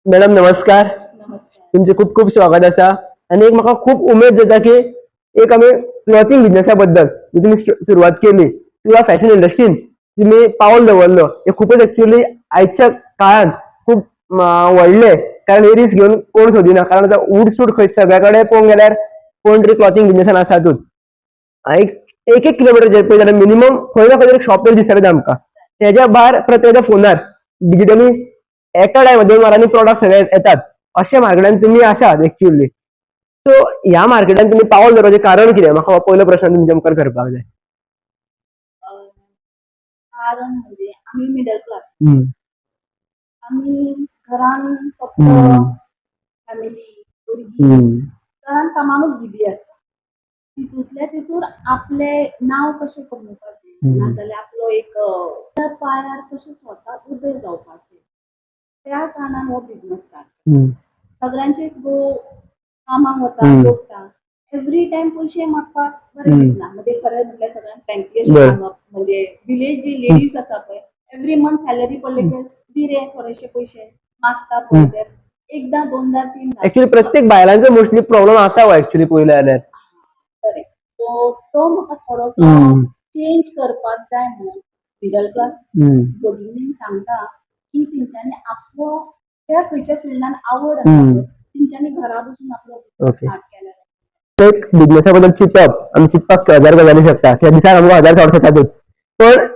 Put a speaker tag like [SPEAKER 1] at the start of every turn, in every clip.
[SPEAKER 1] Madam नमस्कार.
[SPEAKER 2] नमस्कार.
[SPEAKER 1] तुमचे खूप खूप स्वागत आसा आनी एक म्हाका खूब उमेद जाता की एक आमी क्लॉथिंग बिजनेसा बद्दल जी तुमी सुरवात केली किंवा फॅशन इंडस्ट्रीन तुमी पावल दवरलो, हे खूपच एक्चुअली आयच्या काळात खूप व्हडलें, कारण हे रिस्क घेवन कोण सोदिना, कारण आतां उडसूड खंय सगळ्या कडेन पळोवंक गेल्यार कोण तरी क्लॉथिंग बिजनेसान आसातूच. एक एक एक किलोमिटर पळय जाल्यार मिनिमम खंय ना खंय तरी शॉप तरी दिसतलें आमकां. तेज्या भायर प्रत्येकाच्या फोनार डिजिटली एका टायमार 2 वरांनी प्रोडक्ट सगळे येतात, अशा मार्केटान तुमी आसात एक्चुअली. सो ह्या मार्केटान तुमी पावल दवरपाचें कारण कितें? म्हाका हो पयलो प्रश्न तुमच्या मुखार करपाक जाय.
[SPEAKER 2] कारण म्हणजे आमी मिडल क्लास. आमी घरान फक्त फॅमिली, भुरगीं, घरान कामानूच बिजी आसता. तितूंतल्या तितूर आपलें नांव कशें कमोवपाचें, नाजाल्यार आपलो एक त्या पांयार कशें स्वता उबें जावपाचें, त्या कारणान हो बिजनस स्टार्ट. सगळ्यांचेच घोव कामाक वता, जोडटा. एवरी टायम पयशे मागपाक बरें दिसना. म्हणजे खरें म्हटल्यार सगळ्यांक फ्रेंकली अशें सांगप म्हणजे विलेज जी लेडीज आसा पळय, एवरी मंथ सॅलरी पडले की दी रे थोडेशे पयशे मागता पळय, ते एकदां, दोनदा, तीनदा.
[SPEAKER 1] एक्चुअली प्रत्येक बायलांचो मोस्टली प्रॉब्लम आसा हो एक्चुअली पळयलें जाल्यार.
[SPEAKER 2] करेक्ट. सो तो म्हाका थोडोसो चेंज करपाक जाय म्हणून मिडल क्लास भगिनींक सांगता की तेंच्यांनी आपलो त्या खंयच्या फिल्डान आवड आसा पळय, तेंच्यांनी घरा बसून आपलो बिझनस स्टार्ट केल्यार.
[SPEAKER 1] एक बिझनेसा बद्दल चिंतप, आमी चिंतपाक हजार गजाली शकता किंवा दिसाक आमकां हजार थॉट्स येतातूच, पण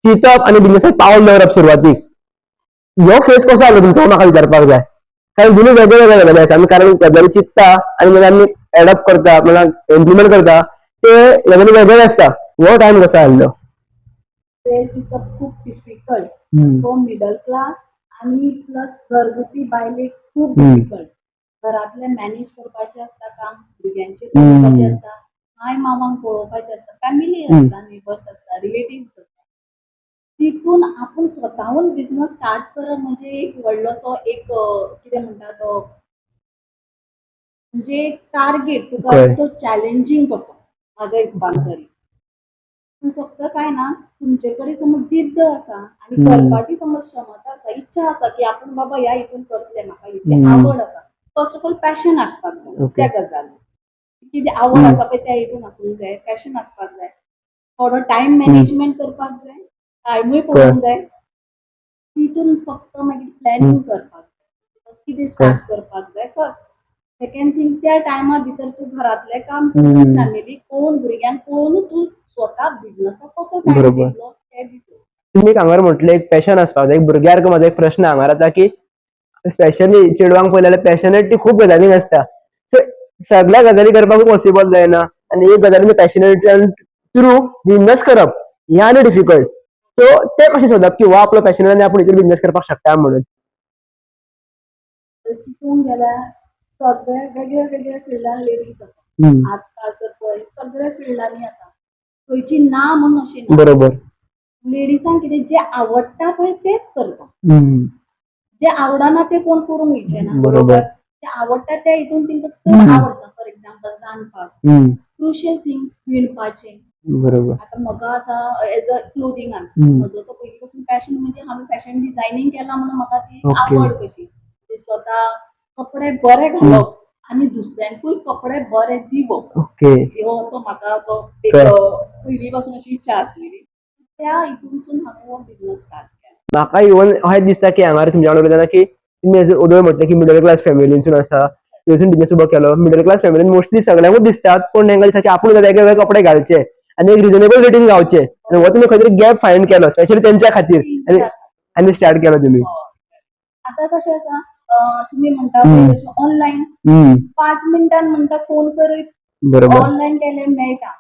[SPEAKER 1] चिंतप आनी बिझनेसाक पावल दवरप सुरवातीक, हो फेस कसो आलो तुमचो, हो म्हाका विचारपाक जाय, कारण दोनूय वेगळे वेगळे गजाली आसा. आमी कारण गजाली चिंतता आनी मागीर आमी एडॉप्ट करता म्हणल्यार इम्प्लिमेंट करता, ते गजाली वेगळे आसता. हो टायम कसो आसलो?
[SPEAKER 2] ते चिंतप खूब डिफिकल्ट. तो मिडल क्लास आनी प्लस घरगुती बायलेक खूब डिफिकल्ट. घरांतलें मॅनेज करपाचें आसता काम, भुरग्यांचें पळोवपाचें आसता, माय मामांक पळोवपाचें आसता, फॅमिली आसता, नेबर्स आसता, रिलेटिव्स आसता. तितून आपूण स्वताहून बिझनस स्टार्ट करप म्हणजे एक व्हडलोसो एक कितें म्हणटा तो, म्हणजे टार्गेट तुका. तो चॅलेंजींग कसो म्हाज्या हिसपान तरी. पूण फक्त काय ना, तुमचे कडेन समज जिद्द आसा आनी करपाची समज क्षमता आसा, इच्छा आसा की आपूण बाबा ह्या हितून करतलें, म्हाका हिची आवड आसा. फर्स्ट ऑफ ऑल पॅशन आसपाक जाय. त्या गजाली कितें आवड आसा पळय, त्या हितून आसूंक जाय, पॅशन आसपाक जाय, थोडो टायम मॅनेजमेंट करपाक जाय, टायमूय पळोवंक जाय. तितून फक्त मागीर प्लॅनिंग करपाक जाय, कितें स्टार्ट करपाक जाय फर्स्ट. सेकंड थिंग, त्या टायमा भितर तूं घरांतलें काम करून, फॅमिलीक पळोवन, भुरग्यांक पळोवन तूं स्वता बिझनसाक कसो टायम दितलो तें भितर.
[SPEAKER 1] तुम्ही एक हांगार म्हटलें, एक पॅशन आसपाक जाय. एक भुरग्याक म्हजो एक प्रश्न हांगार येता की स्पेशली चेडवांक पळयलें जाल्यार पॅशनेट ती खूब गजालींक आसता. सो सगळ्या गजाली करपाक पॉसिबल जायना आनी एक गजालीन पॅशनेट थ्रू बिझनस करप हें आनी डिफिकल्ट. सो ते कशें सोदप की हो आपलो पॅशन आनी आपूण हितून बिझनस करपाक शकता म्हणून?
[SPEAKER 2] तर चिंतूंक गेल्यार सगळे वेगळ्या वेगळ्या फिल्डान लेडीज आसा. आजकाल तर पळय सगळ्या फिल्डांनी आसा, खंयची ना म्हणून अशी ना. लेडिसांक कितें जें आवडटा पळय तेच करता. जें आवडना तें कोण करूंक वयचें ना. जें आवडटा त्या हितून तेंकां चड आवड आसा. फॉर एक्झाम्पल, रांदपाक, क्रुशियल थिंग्स विणपाचें. आतां म्हाका आसा एज अ क्लोदिंगान म्हजो तो पयलीं पासून पॅशन, म्हणजे हांवें फॅशन डिझायनींग केलां म्हणून म्हाका ती आवड कशी म्हणजे स्वता कपडे बरे घालप आनी दुसऱ्यांकूय कपडे बरे दिवप, ह्यो असो म्हाका असो एक पयलीं पासून अशी इच्छा आसलेली. त्या हितूनसून हांवें हो बिझनस स्टार्ट केला.
[SPEAKER 1] म्हाका इवन अशें दिसता की हांगार तुमच्या वांगडा उलयतना की तुमी ओदोय म्हटलें की मिडल क्लास फॅमिलींसून आसा, थंयसून बिझनस उबो केलो. मिडल क्लास फॅमिलीन मोस्टली सगळ्यांकूच दिसतात, पूण तांकां दिसता की आपूण वेगळे वेगळे कपडे घालचे आनी एक रिजनेबल रेटीन गावचे, आनी हो तुमी खंय तरी गॅप फायंड केलो स्पेशली तेंच्या खातीर आनी आनी स्टार्ट केलो तुमी.
[SPEAKER 2] हय. आतां कशें आसा, तुमी म्हणटा पळय तशें ऑनलायन 5 मिनटान म्हणटा फोन करीत ऑनलायन केल्यार मेळटा.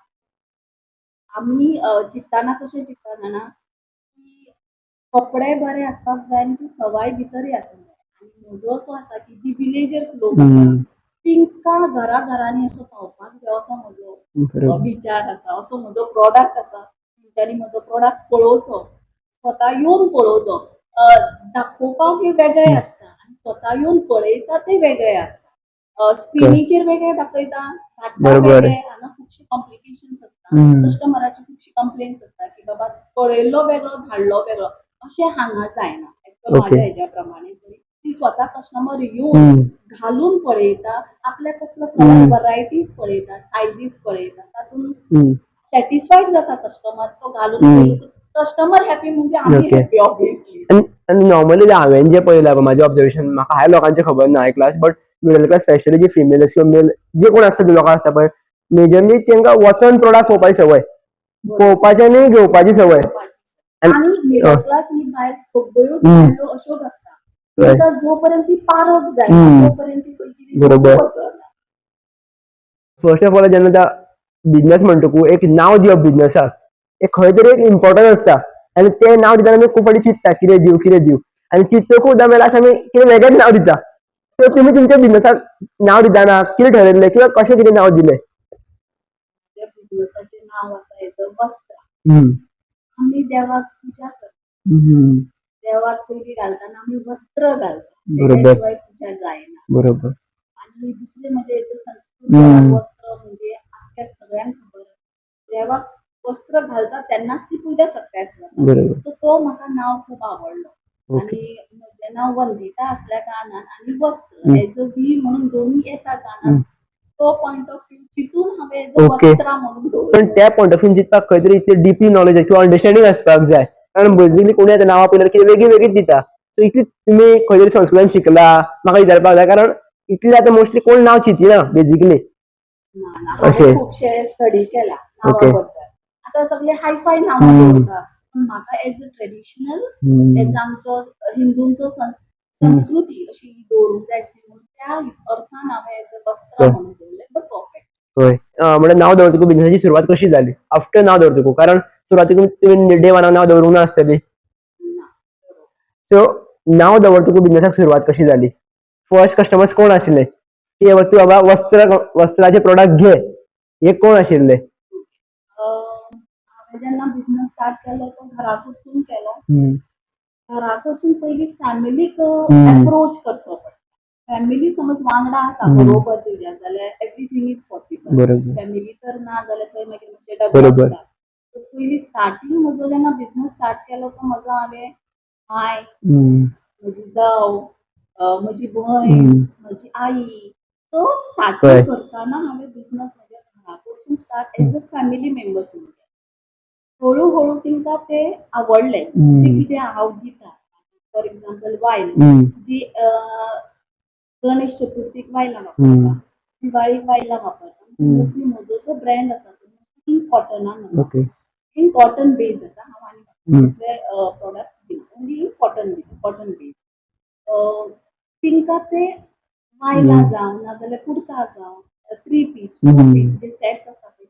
[SPEAKER 2] आमी चिंत्ताना कशें चिंत्ता जाणा, की कपडे बरे आसपाक जाय आनी ते सवाय भितरय आसूंक जाय. आनी म्हजो असो आसा की जी विलेजर्स लोक आसा, तेंकां घरा घरांनी असो पावपाक जाय, असो म्हजो विचार आसा. असो म्हजो प्रॉडक्ट आसा. तेंच्यांनी म्हजो प्रॉडक्ट पळोवचो, स्वता येवन पळोवचो. दाखोवपाक हें वेगळें आसता आनी स्वता येवन पळयता तें वेगळें आसता. स्क्रिनीचेर वेगळें दाखयता, धाडटा वेगळें. हांगा खुबशे कॉम्प्लिकेशन्स आसता. कस्टमराची खुबशी कंप्लेन्स आसता की बाबा पळयल्लो वेगळो, धाडलो वेगळो. अशें हांगा जायना एज पर म्हाज्या हेज्या प्रमाणे तरी. ती स्वता कस्टमर येवन घालून पळयता, आपल्याक कसलो कलर, वरायटीज पळयता, सायजीस पळयता, तातूंत सॅटिस्फायड जाता कस्टमर. तो घालून कस्टमर हॅपी म्हणजे आमी हॅपी ऑब्वियसली.
[SPEAKER 1] आनी नॉर्मली हांवें जें पळयलां, म्हाजें ऑब्जर्वेशन, म्हाका हाय लोकांचें खबर ना हाय class, but middle class specially ji females किंवा मेल जे कोण आसता ते लोकां आसता पळय, मेजरली तांकां वचोन प्रोडक्ट पळोवपाची संवय, पळोवपाची आनी घेवपाची संवय.
[SPEAKER 2] आणि मिडल क्लास ही बायल सगळ्योच बायलो अश्योच आसता. तांकां जोपर्यंत ती पारख जायना तोपर्यंत ती खंय वचना.
[SPEAKER 1] फर्स्ट ऑफ ऑल, जेन्ना बिझनेस म्हणटकू एक नांव दिवप बिझनेसाक एक खंय तरी एक इम्पॉर्टन्स आसता आनी तें नांव दितना आमी खूब फावटी चिंतता कितें दिवं, कितें दिवं, आनी चिंततकूच सुद्दां मेल्यार आमी कितें वेगळेंच नांव दिता. सो तुमी तुमच्या बिझनेसाक नांव दितना कितें ठरयल्लें किंवा कशें कितें नांव दिलें?
[SPEAKER 2] त्या बिझनेसाचें नांव आसा हेजो वस्त्र. आमी देवाक पुजा करता. देवाक पयलीं घालतना आमी वस्त्र घालता. तेच्या शिवाय पुजा जायना. आनी दुसरें म्हणजे हेजो संस्कृत वस्त्र म्हणजे आख्ख्या सगळ्यांक खबर आसा, देवाक वस्त्र घालता तेन्नाच ती पुजा सक्सेस जाता. सो तो म्हाका नांव खूब आवडलो. आनी म्हजें नांव वंदिता आसल्या कारणान आनी वस्त्र एज अ we म्हणून दोनूय येता कारणान तो पॉयंट ऑफ व्यू चिंतून हांवें एज अ वस्त्रा म्हणून
[SPEAKER 1] पण
[SPEAKER 2] दवरलो.
[SPEAKER 1] त्या पॉयंट ऑफ व्यून चिंतपाक खंय तरी इतली डिपली नॉलेज किंवा अंडरस्टँडींग आसपाक जाय, कारण बेजिकली कोणी आतां नांवां पळयल्यार कितें वेगळी वेगळीच दिता. सो इतली तुमी खंय तरी संस्कृतान शिकला म्हाका विचारपाक जाय, कारण इतले आतां मोस्टली कोण नांव चिंतिना बेजिकली.
[SPEAKER 2] ना ना, हांवें खुबशे स्टडी केला नांवा बद्दल. आतां सगळे हायफाय नांवां दवरता, पूण म्हाका एज अ ट्रेडिशनल, एज आमचो हिंदूंचो संस्कृती अशी दवरूंक जाय आसली म्हणून त्या अर्थान हांवें एज अ वस्त्र म्हणून दवरलें, बट परफेक्ट.
[SPEAKER 1] हय, म्हणल्यार नांव दवरतकूच बिझनेसाची सुरवात कशी जाली आफ्टर नांव दवरतकूच? कारण सुरवातीक तुमी डे वनाक नांव दवरूंक नासतली.
[SPEAKER 2] ना.
[SPEAKER 1] सो नांव दवरतकूच बिझनेसाक सुरवात कशी जाली? फर्स्ट कस्टमर्स कोण आशिल्ले की तूं बाबा वस्त्र वस्त्राचे प्रोडक्ट घे, हे कोण आशिल्ले?
[SPEAKER 2] हांवें जेन्ना बिझनस स्टार्ट केलो तो घरा कडसून केलो. घरा कडसून पयलीं फॅमिलीक एप्रोच करचो पडटा. फॅमिली समज वांगडा आसा बरोबर तुज्या जाल्यार एवरीथींग is possible. Family तर ना जाल्यार थंय मागीर मातशें डगमगता. पयलीं स्टार्टींग म्हजो जेन्ना बिझनस स्टार्ट केलो तो म्हजो हांवें माय, म्हजी जाव, म्हजी भयण, म्हजी आई. सो स्टार्टींग करतना हांवें बिझनस म्हज्या घरा कडसून start as a family members म्हणून केलो. हळू हळू तांकां ते आवडलें जे कितें हांव दिता. फॉर एक्झाम्पल, वायल जी गणेश चतुर्थीक वायलां वापरता, दिवाळीक वायलां वापरता. मोस्टली म्हजो जो ब्रँड आसा तो इन कॉटनान आसा, इन कॉटन बेज आसा. हांव आनी दुसरे प्रोडक्ट्स दिना, ओन्ली इन कॉटन दिता, कॉटन बेज. तांकां ते वायलां जावं नाजाल्यार कुर्ता जावं, थ्री पीस, टू पीस जे सेट्स आसा ते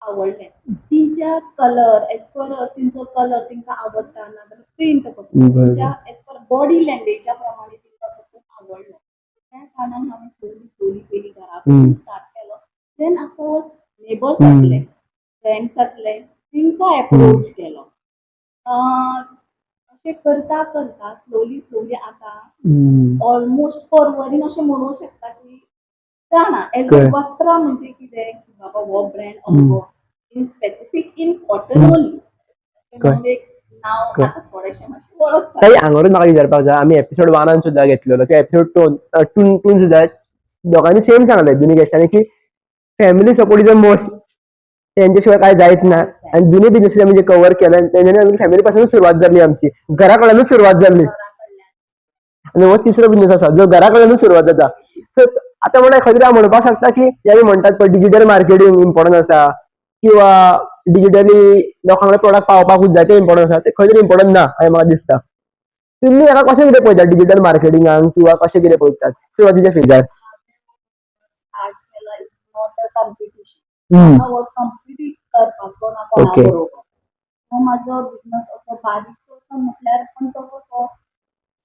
[SPEAKER 2] आवडले. तेंच्या कलर, एज पर तेंचो कलर तांकां आवडटा नाजाल्यार प्रिंट कसो तेंच्या एज पर बॉडी लँग्वेजा प्रमाणे तांकां तो खूब आवडलो. त्या कारणान हांवें स्लोली स्लोली पयलीं घरा कडेन स्टार्ट केलो. Then of course neighbours आसले, फ्रेंड्स आसले, तांकां एप्रोच केलो. अशें करता करता स्लोली स्लोली आतां ऑलमोस्ट परवरीन अशें म्हणूंक शकता की जाणा एज अ वस्त्रां म्हणजे कितें की बाबा हो ब्रँड अमको, in specific in cotton only अशें म्हणून एक नांव आतां थोडेशें मातशें वळखता.
[SPEAKER 1] ताई, हांगारूच म्हाका विचारपाक जाय, आमी एपिसोड वनान सुद्दां घेतलेलो किंवा एपिसोड टून सुद्दां दोगांनी सेम सांगलें दोनी गेस्टांनी की family support is a most, तेंच्या शिवाय काय जायत ना. आनी दोनी बिझनेसीस आमी जे कवर केले तेंच्यांनी आमची फॅमिली पासूनच सुरवात जाली, आमची घरा कडल्यानूच सुरवात जाली.
[SPEAKER 2] घरा कडल्यान.
[SPEAKER 1] आनी हो तिसरो बिझनेस आसा जो घरा कडल्यानूच सुरवात जाता. सो आतां म्हणल्यार खंय तरी हांव म्हणपाक शकता की जे आमी म्हणटात पळय डिजिटल मार्केटींग इम्पॉर्टंट आसा किंवा डिजिटली लोकां कडेन प्रोडक्ट पावपाकूच जाय, ते इम्पॉर्टंट आसा, ते खंय तरी इम्पॉर्टंट ना अशें म्हाका दिसता. तुमी हाका कशें कितें पळयतात डिजिटल मार्केटिंगाक किंवा कशें कितें पळयतात सुरवातीच्या फेजार?
[SPEAKER 2] स्टार्ट केला, it's not a competition. हो कम्पिटीट करपाचो ना कोणा बरोबर. हो म्हाजो बिझनस असो बारीकसो असो म्हटल्यार, पण तो कसो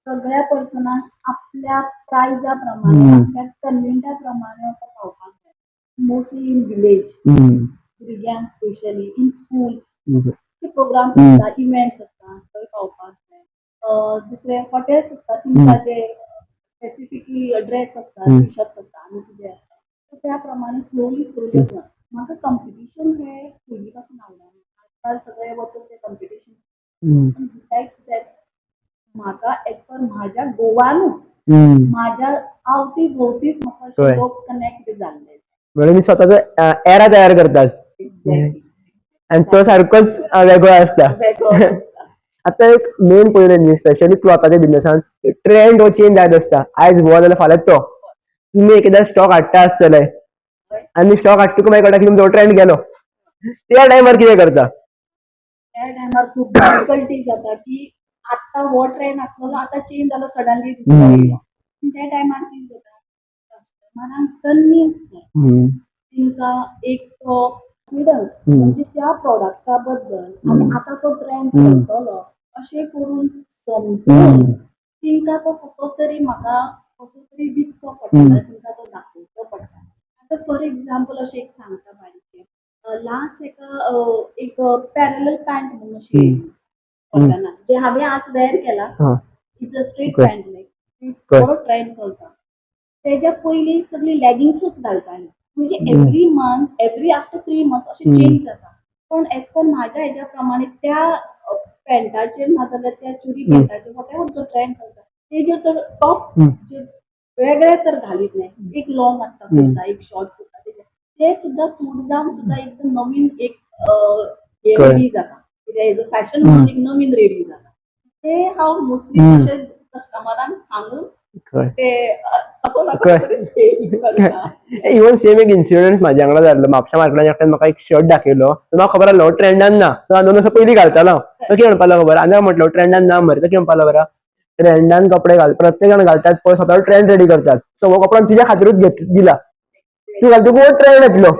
[SPEAKER 2] सगळ्या पर्सनाक आपल्या प्रायजा प्रमाणे, आपल्या कन्विनियंटा प्रमाणे असो पावपाक जाय. मोस्टली इन विलेज, भुरग्यांक स्पेशली इन स्कुल्स जे प्रोग्राम्स आसता, इव्हेंट्स आसता थंय पावपाक जाय. दुसरे हॉटेल्स आसता, तांकां जे स्पेसिफिकली ड्रेस आसता, टी शर्ट्स आसता आनी कितें आसता, सो त्या प्रमाणे स्लोली स्लोली आसना. म्हाका कंपिटिशन हें पयलीं पासून आवडना. आजकाल सगळे वचत ते कंपिटिशन, पण बिसायड्स that म्हाका एज पर म्हाज्या गोवानूच, म्हाज्या आवती भोवतीच म्हाका अशे लोक कनेक्ट जाल्ले.
[SPEAKER 1] म्हणून मी स्वतःचो एरा तयार करतात.
[SPEAKER 2] एक्झॅक्टली.
[SPEAKER 1] आणि तो सारकोच वेगळो आसता.
[SPEAKER 2] वेगळो आसता.
[SPEAKER 1] आता एक मेन पयलें न्ही, स्पेशली क्लॉथाच्या बिझनेसान ट्रेंड हो चेंज जायत आसता. आयज हो जाल्यार फाल्यां तो. तुमी एकदां स्टॉक हाडटा आसतले आनी स्टॉक हाडटकूच मागीर कळटा की तुमचो ट्रेंड गेलो. त्या टायमार कितें करता?
[SPEAKER 2] त्या टायमार खूब डिफिकल्टी जाता की आत्तां हो ट्रेंड आसलेलो, आतां चेंज जालो, सडनली दुसरो येयलो. पूण त्या टायमार कितें जाता, कस्टमरांक कन्विन्स कर, तेंकां एक तो कॉन्फिडन्स, म्हणजे त्या प्रॉडक्ट्सा बद्दल आनी आतां तो ट्रेंड चलतलो अशें करून समजून तेंकां तो कसो तरी, म्हाका कसो तरी विकचो पडटा, तेंकां तो दाखोवचो पडटा. आतां फॉर एग्जाम्पल अशें एक सांगता बारीकशें. लास्ट एका एक पॅरलल पॅन्ट म्हणून अशी कॉटनान, जे हांवें आज वेअर केला. Is a straight pant leg. बरो ट्रेंड चलता. तेज्या पयलीं सगळीं लेगिंग्सूच घालतालीं. म्हणजे every month, every after 3 months अशें चेंज जाता. पण एज पर म्हाज्या हेज्या प्रमाणे त्या पॅन्टाचेर नाजाल्यार त्या चुडी पॅन्टाचेर, what ever जो ट्रेंड चलता तेजेर तर टॉप जे वेगळे तर घालीत न्ही. एक लॉंग आसता कुर्ता, एक शॉर्ट कुर्ता, तेजेर ते सुद्दां सूट जावन सुद्दां एकदम नवीन एक हे रेडी जाता. कित्याक एज अ फॅशन म्हणून एक नवीन रेडी जाता. ते हांव मोस्टली तशें कस्टमरांक सांगून ते असो ना कसो तरी सेल करता.
[SPEAKER 1] इवन सेम एक इन्सिडंट म्हाज्या वांगडा जाल्लो. म्हापशा मार्केटान एकट्यान म्हाका एक शर्ट दाखयलो. तो म्हाका खबर आसलो ट्रेंडान ना. तो हांव 2 वर्सां पयलीं घालतालो. तो कितें म्हणपाक लागलो खबर, आनी हांव म्हटलो ट्रेंडान ना मरे. तो कितें म्हणपाक लागलो खबर, ट्रेंडान कपडे घाल, प्रत्येक जाण घालतात, पळय स्वताचो ट्रेंड रेडी करतात. सो हो कपडो तुज्या खातीरूच घेत दिला, तूं घाल, तुका हो ट्रेंड येतलो.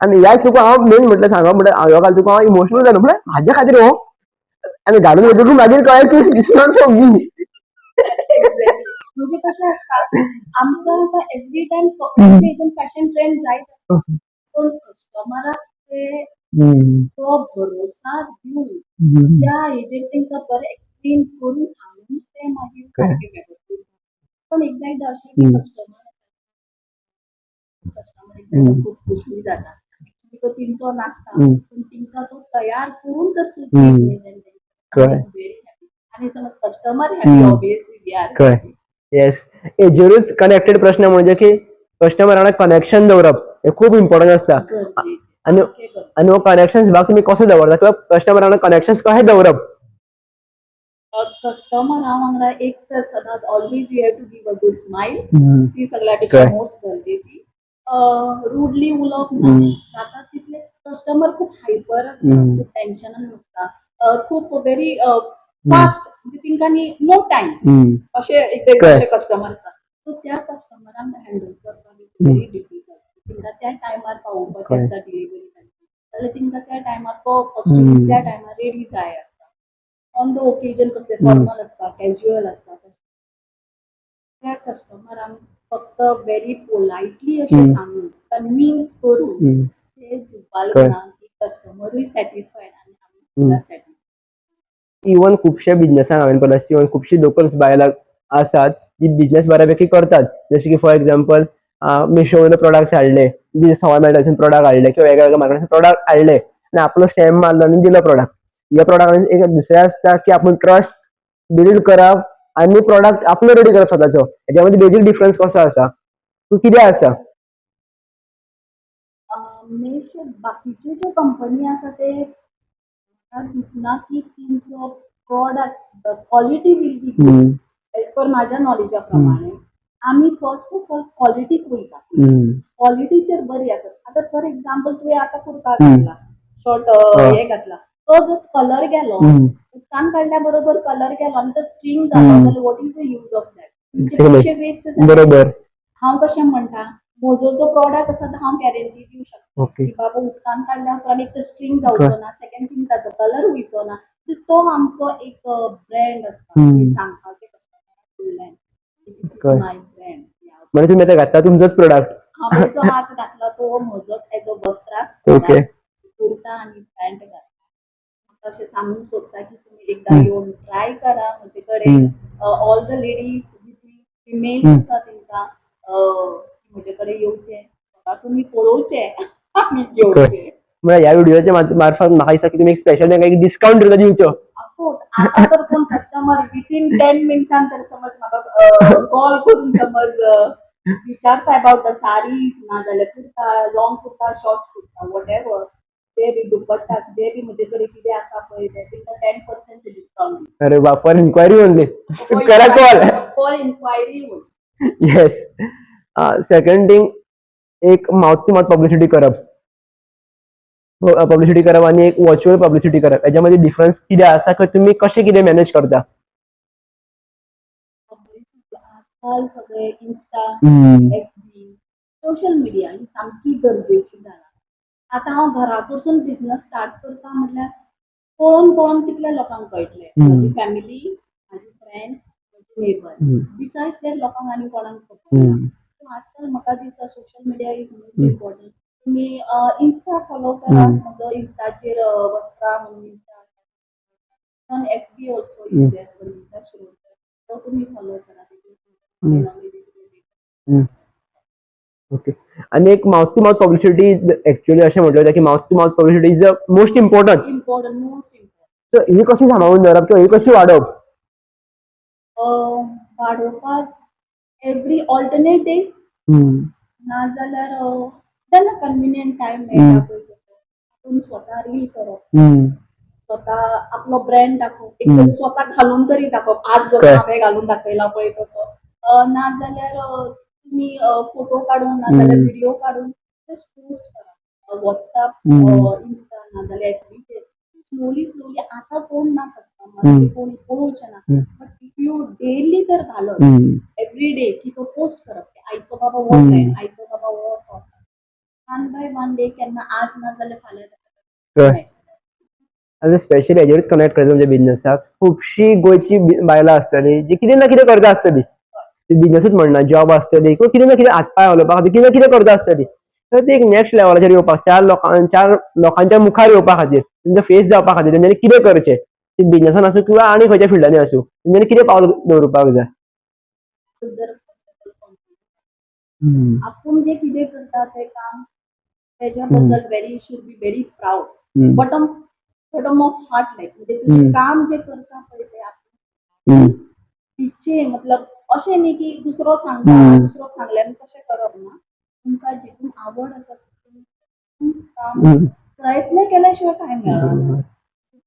[SPEAKER 1] आनी ह्या तुका हांव मेन म्हटल्यार सांगप म्हटल्यार हांव ह्यो घाल तुका हांव इमोशनल जालो. म्हळ्यार म्हाज्या खातीर हो, आनी घालून वयतकूच मागीर कळ्ळें की this not for me.
[SPEAKER 2] म्हणजे कशें आसता, आमकां आतां एवरी टायम कपड्यांचे हितून फॅशन ट्रेंड जायत आसता, पूण कस्टमराक ते तो भरोसा दिवन त्या हेजेर तेंकां बरें एक्सप्लेन करून सांगूनच ते मागीर सारकें वेवस्थीत. पण एकदां एकदां अशें की कस्टमर एकदां एकदां खूब खुशूय जाता. तो तेंचो नासता, पूण तेंकां तो तयार करून तर तूं व्हेरी हॅपी. आनी समज customer happy, obviously we are.
[SPEAKER 1] कळ्ळें. येस, हेजेरूच कनेक्टेड प्रश्न म्हणजे की कस्टमरा कनेक्शन दवरप हे खूब इम्पॉर्टंट आसता.
[SPEAKER 2] गरजेचें.
[SPEAKER 1] आनी
[SPEAKER 2] सामकें गरजेचें.
[SPEAKER 1] आनी हो कनेक्शन भाग तुमी कसो दवरता किंवा कस्टमरा कनेक्शन कशें दवरप?
[SPEAKER 2] कस्टमरा वांगडा एक तर सदांच always you have to give a good smile. ती सगळ्या पेक्षा मोस्ट गरजेची. रुडली उलोवप ना. जाता तितले कस्टमर खूब हायपर आसता, खूब टेन्शनान आसता, खूब व्हेरी फास्ट, म्हणजे तेंकां न्ही नो टायम अशें एक अशे कस्टमर आसता. सो त्या कस्टमरांक हँडल करपाक it's very difficult. तेंकां त्या टायमार पावोवपाचें आसता डिलिव्हरी तांची, जाल्यार तेंकां त्या टायमार तो कॉस्ट्यूम त्या टायमार रेडी जाय आसता. ऑन the occasion कसले फॉर्मल आसता, कॅज्युअल आसता, त्या कस्टमरांक फक्त व्हेरी पोलायटली अशें सांगून, कन्विन्स करून ते दिवपाक ना की कस्टमरूय सॅटिस्फायड आनी आमी सुद्दां सॅटिस्फायड.
[SPEAKER 1] इवन खुबशे बिझनेसान हांवें पळयला, इवन खुबशी लोकल्स बायलां आसात जी बिझनेस बऱ्यापैकी करतात. जशें की फॉर एग्जाम्पल मिशो वयलो प्रोडक्ट्स हाडले, जे सवाय मेळटा थंयसून प्रोडक्ट हाडले किंवा वेगळ्या वेगळ्या मार्केटान प्रोडक्ट हाडले आनी आपलो स्टॅम्प मारलो आनी दिलो प्रोडक्ट. ह्या प्रोडक्ट एक दुसरें आसता की आपूण ट्रस्ट बिल्ड करप आनी प्रोडक्ट आपलो रेडी करप स्वताचो. हेच्या मदीं बेजीक डिफरन्स कसो आसा, तूं कितें आसा?
[SPEAKER 2] मिशो, बाकीच्यो ज्यो कंपनी आसा ते म्हाका दिसना की तेंचो product, the quality will be good. As per म्हाज्या नॉलेजा प्रमाणे आमी फर्स्ट ऑफ ऑल क्वॉलिटीक वयता. क्वॉलिटी तर बरी आसत. आतां फॉर एक्झाम्पल तुवें आतां कुर्ता घातला, शॉर्ट हे घातला, तो जर कलर गेलो, उदकान काडल्या बरोबर कलर गेलो आनी तो स्ट्रींग जालो जाल्यार what is the use of that? पयशे वेस्ट जाले. हांव कशें म्हणटा, म्हजो जो प्रॉडक्ट आसा तो हांव गॅरंटी दिवं शकता की बाबा उदकान काडल्या उपरांत एक तर स्ट्रींग जावचो ना, सेकंड थिंग ताचो कलर वयचो ना. तर तो आमचो एक ब्रँड आसता की सांगपाचें कस्टमराक फुडल्यान, this is my brand.
[SPEAKER 1] म्हणजे तुम्ही आता घातला तुमचोच प्रोडक्ट.
[SPEAKER 2] हांवें जो आज घातला तो म्हजोच एज अ वस्त्रास कुर्ता आनी पॅन्ट घातला. म्हाका अशें सांगूंक सोदता की तुमी एकदां येवन ट्राय करा म्हजे कडेन. ऑल the ladies, जितली फिमेल्स आसा तेंकां म्हजे कडेन येवचें, स्वता तुमी पळोवचें आनी घेवचें.
[SPEAKER 1] म्हळ्यार ह्या व्हिडिओच्या मार्फत म्हाका दिसता की तुमी एक स्पेशल तांकां एक डिस्काउंट सुद्दां दिवचो.
[SPEAKER 2] ऑफकोर्स. ऑफकोर्स, आता तर कोण कस्टमर विथीन 10 मिनट्सान तर समज म्हाका कॉल करून समज विचारता अबाउट the saris, ना जाल्यार kurta, long kurta, short kurta, whatever जे बी दुपट्टा, जे बी म्हजे कडेन कितें आसा पळय तें तांकां 10% डिस्कावंट.
[SPEAKER 1] अरे बा, फॉर इन्क्वायरी ओनली करा call.
[SPEAKER 2] For inquiry.
[SPEAKER 1] Yes, second thing, एक माउथ टू माउथ पब्लिसिटी करप आनी एक वर्च्युअल पब्लिसिटी करप, हेज्या मदीं डिफरन्स कितें आसा की तुमी कशें कितें मॅनेज करता?
[SPEAKER 2] आजकाल सगळे इन्स्टा, एफबी, सोशल मिडिया ही सामकी गरजेची जाला. आतां हांव घरा कडसून बिझनस स्टार्ट करता म्हटल्यार पळोवन पळोवन कितल्या लोकांक कळटलें? म्हजी फॅमिली, म्हाजी फ्रेंड्स, म्हजी नेबर, बिसायड्स that लोकांक आनी कोणाक खबर ना. सो आजकाल म्हाका दिसता social media is most important. तुमी इन्स्टा फॉलो करा. म्हजो इन्स्टाचेर वस्त्रा म्हणून Insta, on FB also is there, Vandita Shirodkar, तो तुमी फॉलो करा. तितून नवे नवे जे कितें.
[SPEAKER 1] ओके, आनी एक mouth to mouth publicity, actually अशें म्हटलें वता की mouth to mouth publicity is the most important.
[SPEAKER 2] Important, most important.
[SPEAKER 1] So ही कशी सांबाळून दवरप किंवा ही कशी वाडोवप?
[SPEAKER 2] वाडोवपाक एवरी ऑल्टरनेट डेज ना जाल्यार जेन्ना कन्विनियंट टायम मेळटा पळय तसो आपूण स्वता रील करप, स्वता आपलो ब्रँड दाखोवप, एक तर स्वता घालून तरी दाखोवप, आज जसो हांवें घालून दाखयला पळय तसो, ना जाल्यार तुमी फोटो काडून ना जाल्यार व्हिडिओ काडून जस्ट पोस्ट करा वॉट्सएप, इन्स्टा ना जाल्यार एफबीचेर. स्लोली स्लोली, आतां कोण ना कस्टमर, कोण पळोवचे ना, बट if you daily तर घालत एवरी डे की तो पोस्ट करप की आयचो बाबा हो ट्रेंड, आयचो बाबा हो असो आसा, वन बाय वन डे केन्ना आज ना जाल्यार फाल्यां
[SPEAKER 1] कळ्ळें. आतां स्पेशली हेजेरूच कनेक्ट करता तुमच्या बिझनसाक. खुबशीं गोंयची बायलां आसतलीं जी कितें ना कितें करता आसतली. ती बिझनसूच म्हणना, जॉब आसतली किंवा कितें ना कितें हात पांय उलोवपा खातीर कितें ना कितें करता आसतली. तर ती एक नेक्स्ट लेवलाचेर येवपाक, चार लोकांच्या मुखार येवपा खातीर, तेंचो फेस जावपा खातीर तेंच्यांनी कितें करचें? ती बिझनसान आसूं किंवा आनी खंयच्या फिल्डांनी आसूं, तेंच्यांनी कितें पावल दवरपाक जाय?
[SPEAKER 2] जर आपूण जे कितें करता तें काम तेज्या बद्दल very should be very proud, bottom of heart, like म्हणजे तुजें काम जे करता पळय तें आपूण इच्छे, मतलब अशें न्ही की दुसरो सांगता, दुसरो सांगल्यार कशें करप ना. तुमकां जितून आवड आसा तितून काम प्रयत्न केल्या शिवाय कांय मेळना.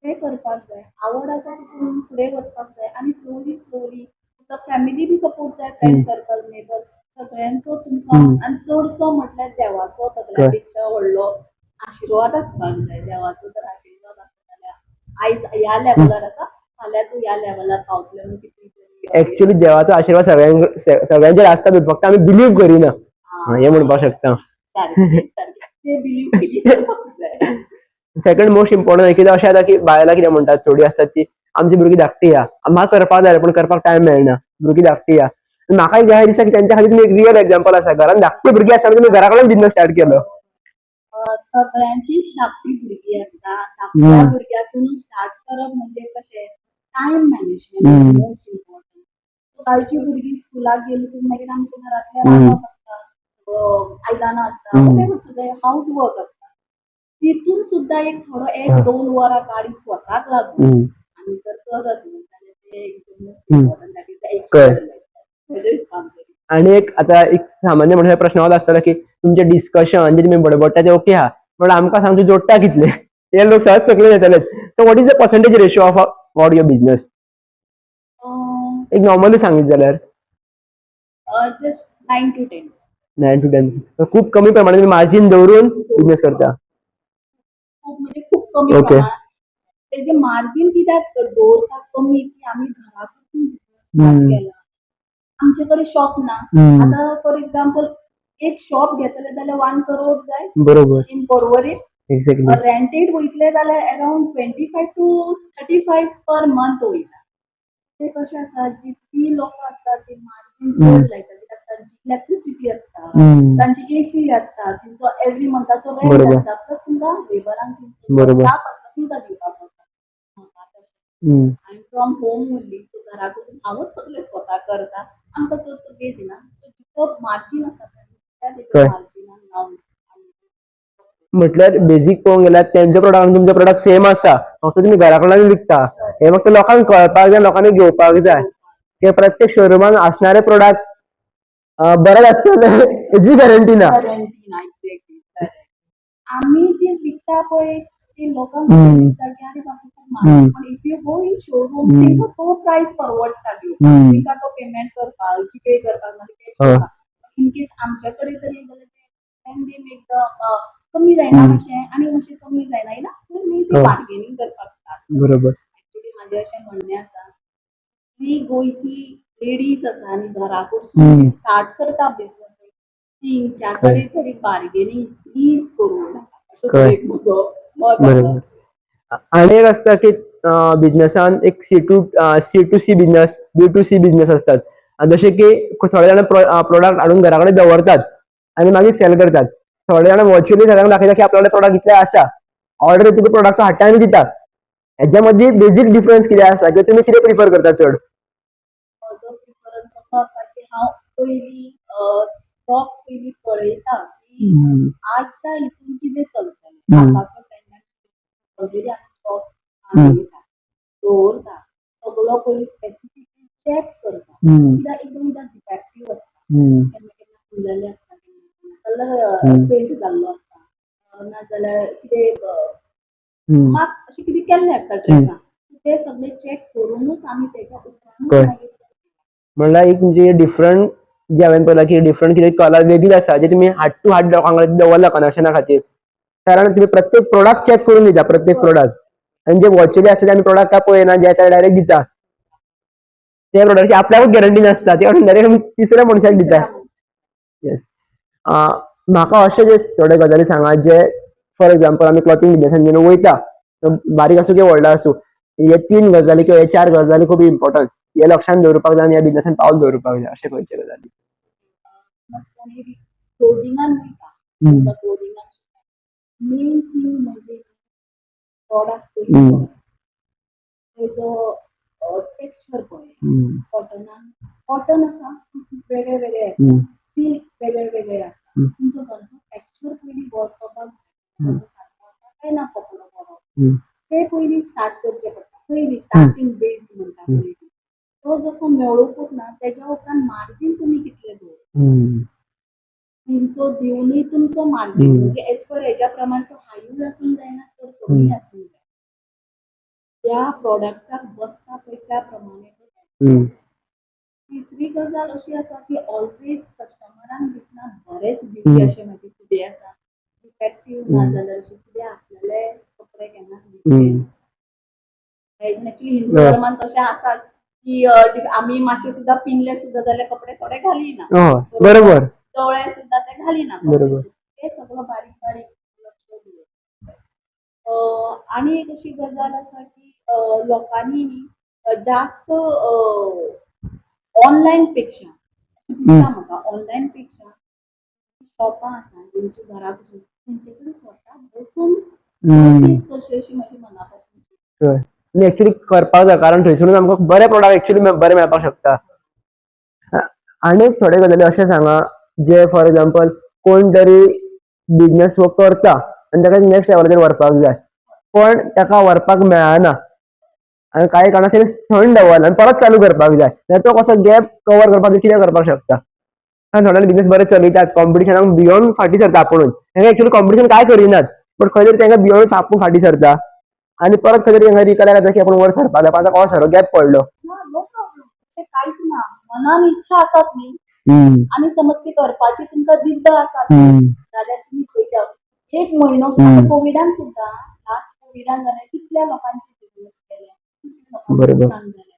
[SPEAKER 2] तें करपाक जाय. आवड आसा तितून फुडें वचपाक जाय आनी स्लोली स्लोली तुका फॅमिली बी सपोर्ट जाय, फ्रेंड सर्कल, नेबर, सगळ्यांचो तुमकां आनी चडसो म्हटल्यार देवाचो सगळ्या पेक्षा व्हडलो आशिर्वाद आसपाक जाय. देवाचो जर आशिर्वाद आसत जाल्यार आयज ह्या लेवलार आसा, फाल्यां तूं ह्या लेवलार पावतलें म्हणून कितली तरी
[SPEAKER 1] एक्चुअली देवाचो आशिर्वाद सगळ्यांचेर आसताच, फक्त आमी बिलीव करिना. हा, हें म्हणपाक शकता.
[SPEAKER 2] सारकें सारकें, ते बिलीव करपाक जाय.
[SPEAKER 1] सेकंड मोस्ट इम्पॉर्टंट, कितें अशें जाता की बायलां कितें म्हणटात, थोडी आसतात ती, आमची भुरगीं धाकटी आहा, म्हाका करपाक जाय पूण करपाक टायम मेळना, भुरगीं धाकटी आहा. म्हाका एक अशें दिसता की तेंच्या खातीर तुमी एक रियल एग्जाम्पल आसा. घरान धाकटी भुरगीं आसतना तुमी घरा कडेन बिझनस स्टार्ट केलो.
[SPEAKER 2] सगळ्यांचीच धाकटी भुरगीं आसता. धाकट्या भुरग्यासून स्टार्ट करप म्हणजे कशें, time management is most important. सकाळची भुरगीं स्कुलाक गेली की मागीर आमच्या घरांतलें रांदप आसता, आयदनां आसता, whatever सगळें हावज वर्क आसता. तितून सुद्दां एक थोडो एक 2 वरां काडी स्वताक लागून आनी जर करत न्ही जाल्यार ते is most important, that is the extra. म्हज्या हिसपान तरी.
[SPEAKER 1] आनी एक आतां एक सामान्य मनशाचो प्रश्न हो आसतलो की तुमचें डिस्कशन जे तुमी बडबडटा ते ओके आहा, पण आमकां सांग, तूं जोडटा कितले? ते लोक सगळेच तकलेन येतलेच. So what is the percentage ratio of what your business, एक नॉर्मली सांगीत जाल्यार?
[SPEAKER 2] Just 9 to 10.
[SPEAKER 1] 9 to 10. खूप कमी प्रमाणात मार्जिन दवरून बिझनेस करता.
[SPEAKER 2] खूप म्हणजे खूप कमी प्रमाणात. तेजे मार्जीन कित्याक दवरता कमी की आमी घराकडसून बिझनस स्टार्ट केला, आमचे कडेन शॉप ना. आतां फॉर एक्झाम्पल एक शॉप घेतले जाल्यार 1 करोड जाय इन पर्वरी. रेंटेड वयतले जाल्यार around 25 to 35 per month वयता. ते कशें आसा, जितली लोकां आसता ती मार्जीन चड लायता, कित्याक तांची इलेक्ट्रिसिटी आसता, तांची एसी आसता, तेंचो एवरी मंथाचो रेंट आसता, प्लस तुमकां लेबरांक तेंचो स्टाफ आसता तेंकां दिवपाक आसता. म्हाका तशें I am from home only, so घरा कडसून हांवूच सगळें स्वता करता. आमकां चडसो वेळ दिना. सो जितको मार्जीन आसा पळय त्या तेच्या मार्जिनान हांव.
[SPEAKER 1] म्हटल्यार बेजीक पळोवंक गेल्यार तेंचो प्रोडक्ट आनी तुमचो प्रोडक्ट सेम आसा, फक्त तुमी घरा कडल्यान विकता. हे फक्त लोकांक कळपाक जाय, लोकांनी घेवपाक जाय की प्रत्येक शोरुमान असणारे प्रोडक्ट बरेच आसतले हेजी गॅरंटी ना.
[SPEAKER 2] गॅरंटी ना, एक्झॅक्टली. आमी जे विकता पळय ते लोकांक दिसता की अरे बाबा, खूब म्हारग, पण if you go in showroom, तेंका तो प्रायस परवडटा घेवपाक, तेंका तो पेमेंट करपाक, जीपे करपाक नाल्यार कॅश करपाक. इन केस आमच्या कडेन जर येत जाल्यार ते they make the कमी जायना मातशें आनी मातशें कमी जायना ना, तर मागीर ते बार्गेनिंग करपाक स्टार्ट. एक्चुअली म्हाजें अशें म्हणणें आसा की गोंयची लेडीज आसा आनी घरा कडसून स्टार्ट करता बिझनस, तेंच्या कडेन तरी बार्गेनिंग प्लीज करूं नाका, असो एक म्हजो मत आसा.
[SPEAKER 1] बरोबर. आणि एक आसता की बिझनेसान एक C to C business, B to C business असतात. आणि जशे की थोडे जाण प्रोडक्ट हाडून घरा कडेन दवरतात आनी मागीर सेल करतात. थोडे जाण वर्च्युअली सगळ्यांक दाखयता की आपल्या कडेन प्रोडक्ट इतले आसा, ऑर्डर तुका प्रोडक्ट हाडटा आनी दितात. हेच्या मदीं बेजीक डिफरन्स कितें आसा किंवा तुमी कितें प्रिफर करता चड?
[SPEAKER 2] म्हजो प्रिफरन्स असो आसा की हांव पयलीं स्टॉक पयलीं पळयता की आजच्या हितून कितें चलतलें. आतांचो ट्रेंडान ऑलरेडी आमी स्टॉक मागयता, दवरता, सगळो पयलीं स्पेसिफिकली चॅक करता, कित्याक एक दोनदां डिफेक्टीव आसता, केन्ना केन्ना फुललेले आसता, केन्ना केन्ना कलर फेंट जाल्लो आसता, नाजाल्यार कितें मात अशें कितें केल्लें आसता ड्रेसाक. ते सगळे चॅक करुनूच आमी तेच्या उपरांतूच मागीर
[SPEAKER 1] म्हणल्यार एक तुमची डिफरंट जे हांवें पळयलां की डिफरंट कितें कलर वेगळी आसा, जे तुमी हाड टू हाड लोकां कडेन दवरला कनेक्शना खातीर, कारण तुमी प्रत्येक प्रोडक्ट चॅक करून दिता, प्रत्येक प्रोडक्ट. आनी जे वर्च्युअली आसता ते आमी प्रोडक्ट काय पळयना, जे ते डायरेक्ट दिता. त्या प्रोडक्टची आपल्याकूच गॅरंटी नासता, ते डायरेक्ट आमी तिसऱ्या मनशाक दिता. येस, म्हाका अशे जे थोडे गजाली सांगा जे फॉर एग्जाम्पल आमी क्लॉथिंग बिजनेसान जेन्ना वयता, तो बारीक आसूं किंवा व्हडलो आसूं, हे तीन गजाली किंवा हे चार गजाली खूब इम्पॉर्टंट, हे लक्षात दवरपाक जाय आनी ह्या बिजनेसान पावल दवरपाक जाय, अशें खंयचे गजाली?
[SPEAKER 2] कोणी क्लोदिंगान वयता, क्लोदिंगान मेन थिंग म्हणजे प्रॉडक्ट पयलीं तेजो टेक्स्चर पळय. कॉटनान कॉटन आसा, वेगळे वेगळे आसता, सिल्क वेगळे वेगळे आसता. तुमचो घरचो टेक्स्चर पयलीं वळखपाक सारको आसा काय ना कपडो बरो, ते पयलीं स्टार्ट करचें पडटा. पयलीं स्टार्टींग बेज म्हणटा पळय, तो जसो मेळोवकूच ना, तेज्या उपरांत मार्जीन तुमी कितले दवरता, तुमचो दिवनूय तुमचो मार्जीन म्हणजे एज पर हेज्या प्रमाण तो हायूय आसूंक जायना, चड कमी आसूंक जाय, ज्या प्रॉडक्ट्साक बसता पळय त्या प्रमाणे तो. तिसरी गजाल अशी आसा की ऑलवेज कस्टमरांक दितना बरेच दिवचे अशें मागीर कितें आसा डिफेक्टीव ना जाल्यार अशें कितें आसलेले कपडे केन्नाच दिवचे. एक्चुअली हिंदू धर्मान तशें आसाच की आमी मातशे सुद्दां पिनले सुद्दां जाल्यार कपडे थोडे घालिना.
[SPEAKER 1] हय बरोबर
[SPEAKER 2] चवळे सुद्दां ते घालिना. ते सगळं बारीक बारीक लक्ष दिवप. आनी एक अशी गजाल आसा की लोकांनी न्ही जास्त ऑनलायन पेक्षा, दिसता म्हाका, ऑनलायन पेक्षा शॉपां आसा तेंच्या घरा पसून, तेंचे कडेन स्वता वचून परचेस करचे अशी म्हजी मना पासून.
[SPEAKER 1] हय, आनी एक्चुअली करपाक जाय, कारण थंयसरूच आमकां बरे प्रोडक्ट एक्चुअली बरे मेळपाक शकता. आनी एक थोडे गजाली अशें सांगा जे फॉर एग्जाम्पल कोण तरी बिजनेस हो करता आनी ताका नेक्स्ट लेवलाचेर व्हरपाक जाय, पण ताका व्हरपाक मेळना आनी कांय कारणां तेणें थंड दवरला आनी परत चालू करपाक जाय, जाल्यार तो कसो गॅप कवर करपाक कितें करपाक शकता? कारण थोडे बिजनेस बरे चलयतात, कॉम्पिटिशनाक भियोन फाटीं सरता आपुणूच. तांकां एक्चुअली कॉम्पिटिशन काय करिनात, बट खंय तरी तांकां भियोन आपूण फाटीं सरता आनी परत खंय तरी तांकां रिकलेक्ट जाता की आपूण वयर सरपाक जाय, पण आतां कसो सरो गॅप पडलो.
[SPEAKER 2] ना, नो प्रॉब्लम, अशें कांयच ना. मनान इच्छा आसात न्ही आनी समज ती करपाची तुमकां जिद्द आसा जाल्यार तुमी खंयच्या एक म्हयनो सुद्दां, कोविडान सुद्दां, लास्ट कोविडान जाल्यार कितल्या लोकांचे बिजनेस गेले, कितल्या लोकांक नुकसान जालें,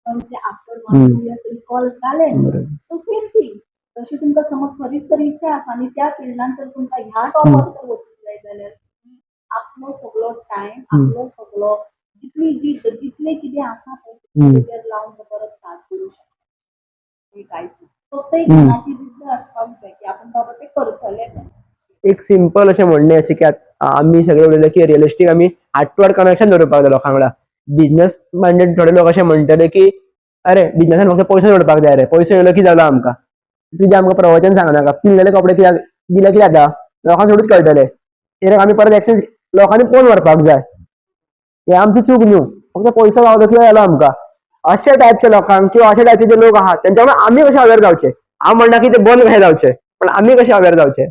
[SPEAKER 2] पण ते आफ्टर 1-2 इयर्स रिकॉल जाले. सो सेम थींग, जशी तुमकां समज खरीच तर इच्छा आसा आनी त्या फिल्डान जर तुमकां ह्या टॉपार जर वचूंक जाय जाल्यार आपलो सगलो टायम, आपलो सगलो जितली जिद्द, जितलें कितें आसा पळय तेजेर लावन तो परत स्टार्ट करूं शकता. हें कांयच ना, फक्त एक मनाची जिद्द आसपाक जाय की आपूण बाबा तें करतलें म्हणून.
[SPEAKER 1] एक सिंपल अशें म्हणणें अशें की आमी सगळे उलयले की रियलिस्टीक आमी हार्ट टू हार्ट कनेक्शन दवरपाक जाय लोकां वांगडा. बिजनेस मायंडेड थोडे लोक अशें म्हणटले की अरे, बिजनेसान फक्त पयशे जोडपाक जाय रे, पयशे येयलो की जालो आमकां, तुजें आमकां प्रवचन सांगनाका, पिनलेले कपडे कित्याक दिले, कित्याक जाता, लोकांक थोडीच कळटलें. कित्याक आमी परत एक्सचेंज लोकांनी पळोवन व्हरपाक जाय. हे आमची चूक न्हू, फक्त पयसो गावलो किंवा जालो आमकां. अशा टायपच्या लोकांक किंवा अशा टायपचे जे लोक आहात तेंच्या वांगडा आमी कशे अवेर जावचे? हांव म्हणना की ते बंद कशे जावचे, पण आमी कशे अवेर जावचे?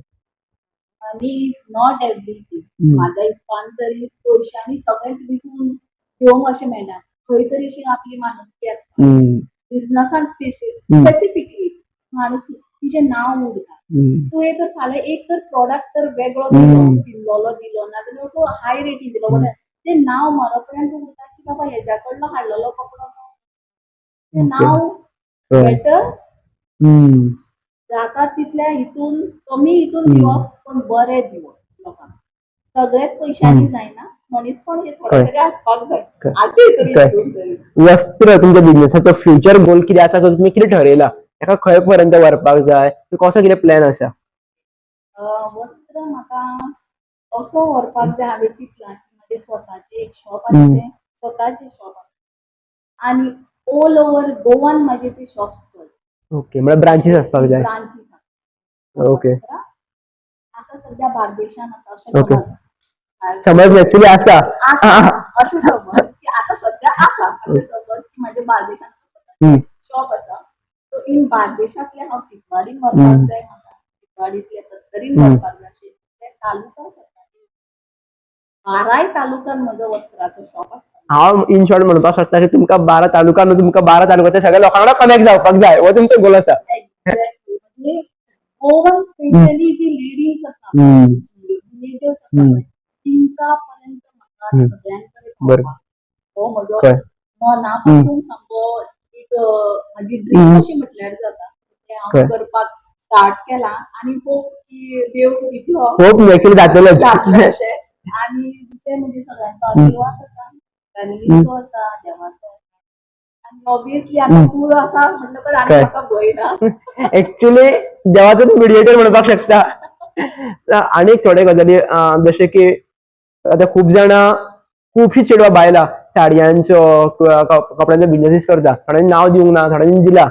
[SPEAKER 2] Money is not everything. म्हाज्या हिसपान तरी पयशांनी सगळेंच विकून घेवंक अशें मेळना. खंय तरी अशी आपली माणुसकी आसता. बिझनसान स्पेसिफिकली माणुसकी, तुजें नांव उरता. तुवें तर फाल्यां एक तर प्रॉडक्ट तर वेगळो दिलो, दिल्लोलो दिलो, नाजाल्यार असो हाय रेटीन दिलो, बट तें नांव मरपर्यंत उरता की बाबा हेज्या कडलो हाडलेलो कपडो. तें नांव बेटर जाता तितल्या हितून कमी हितून दिवप, पण बरें दिवप लोकांक. सगळेच पयशांनी जायना, मनीसपण हे थोडें तरी आसपाक जाय आजूय तरी हितून तरी.
[SPEAKER 1] वस्त्र तुमच्या बिझनेसाचो फ्युचर गोल कितें आसा? तो तुमी कितें ठरयला? ताका खंय पर्यंत व्हरपाक जाय? कसो कितें प्लॅन आसा?
[SPEAKER 2] वस्त्र म्हाका असो व्हरपाक जाय, हांवें चिंतलां की म्हजें स्वताचें एक शॉप आसचें, स्वताचें शॉप आसचें आनी ऑल ओवर गोवान म्हाजे ते शॉप्स चल.
[SPEAKER 1] ओके, म्हळ्यार ब्रांचीस आसपाक जाय.
[SPEAKER 2] ब्रांचीस आसा. आतां सद्या बार्देशान आसा अशें समज.
[SPEAKER 1] समज एक्चुअली आसा.
[SPEAKER 2] आसा अशें समज की आतां सद्या आसा अशें समज की म्हाजे बार्देशान शॉप आसा. सो इन बार्देशांतले हांव तिसवाडीन व्हरपाक जाय म्हाका, तिसवाडींतले सत्तरीन व्हरपाक जाय, अशें ते तालुकास आसा, 12 तालुक्यान म्हजो वस्त्राचो शॉप आसा.
[SPEAKER 1] हांव इन शॉर्ट म्हणपाक शकता की तुमकां 12 तालुका, तुमकां 12 तालुक्याच्या सगळ्या लोकां वांगडा कनेक्ट जावपाक जाय, हो तुमचो गोल आसा.
[SPEAKER 2] एक्झॅक्टली, म्हणजे गोवन स्पेशली जी लेडीज आसा, विलेजर्स आसा, तिंका पर्यंत म्हाका सगळ्यां कडेन हो म्हजो मनापासून सामको एक म्हाजी ड्रीम अशी म्हटल्यार जाता. तें हांव करपाक स्टार्ट केला आनी होप की देव दितलो.
[SPEAKER 1] होप एक्चुअली जातलेंच.
[SPEAKER 2] जातलें अशें. आनी दुसरें म्हणजे सगळ्यांचो आशिर्वाद आसा, फॅमिलीचो आसा, देवाचो आसा आनी ऑब्वियसली आतां तूं आसा म्हणटकच आनी म्हाका भंय ना.
[SPEAKER 1] एक्चुअली देवाचो मिडिएटर म्हणपाक शकता. आनी थोडे गजाली, जशे की आतां खूब जाणां, खुबशीं चेडवां बायलां साडयांचो किंवा कपड्यांचो बिजनेसीस करता. थोड्यांनी नांव दिवंक ना, थोड्यांनी दिला.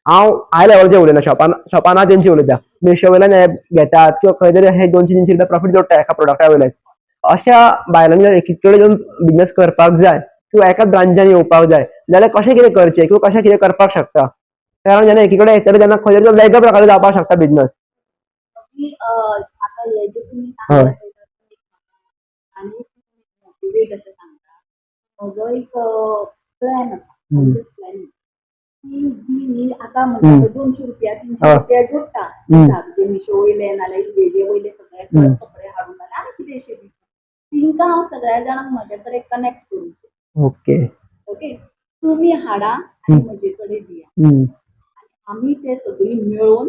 [SPEAKER 1] हांव हाय लेवलाचेर उलयना, शॉपान शॉपान तेंचे उलयता. मिशो वयल्यान एप घेतात किंवा खंय तरी हे 200-300 रुपया प्रॉफीट जोडटा एका प्रोडक्टा वयल्यान. अशा बायलांनी जर एकीच कडेन येवन बिजनेस करपाक जाय किंवा एकाच ब्रांचान येवपाक जाय जाल्यार कशें कितें करचें किंवा कशें कितें करपाक शकता? कारण जेन्ना एकी कडेन येतले तेन्ना खंय तरी वेगळ्या प्रकारे जावपाक शकता बिजनेस.
[SPEAKER 2] की आतां हें जें तुमी सांगलें पळय, आनी मोटिवेट अशें सांगता. म्हजो एक प्लॅन आसा, प्लॅन की जी ही आतां म्हणटा पळय 200 रुपया, 300 रुपया जोडटा मिशो वयले नाल्यार हेजे वयले सगळे कपडे हाडून नाल्यार आनी कितें अशें बी, तिंकां हांव सगळ्या जाणांक म्हज्या कडेन कनेक्ट करूंक सोदता. ओके, तुमी हाडा आनी म्हजे कडेन दिया, आमी ते सगळीं मेळून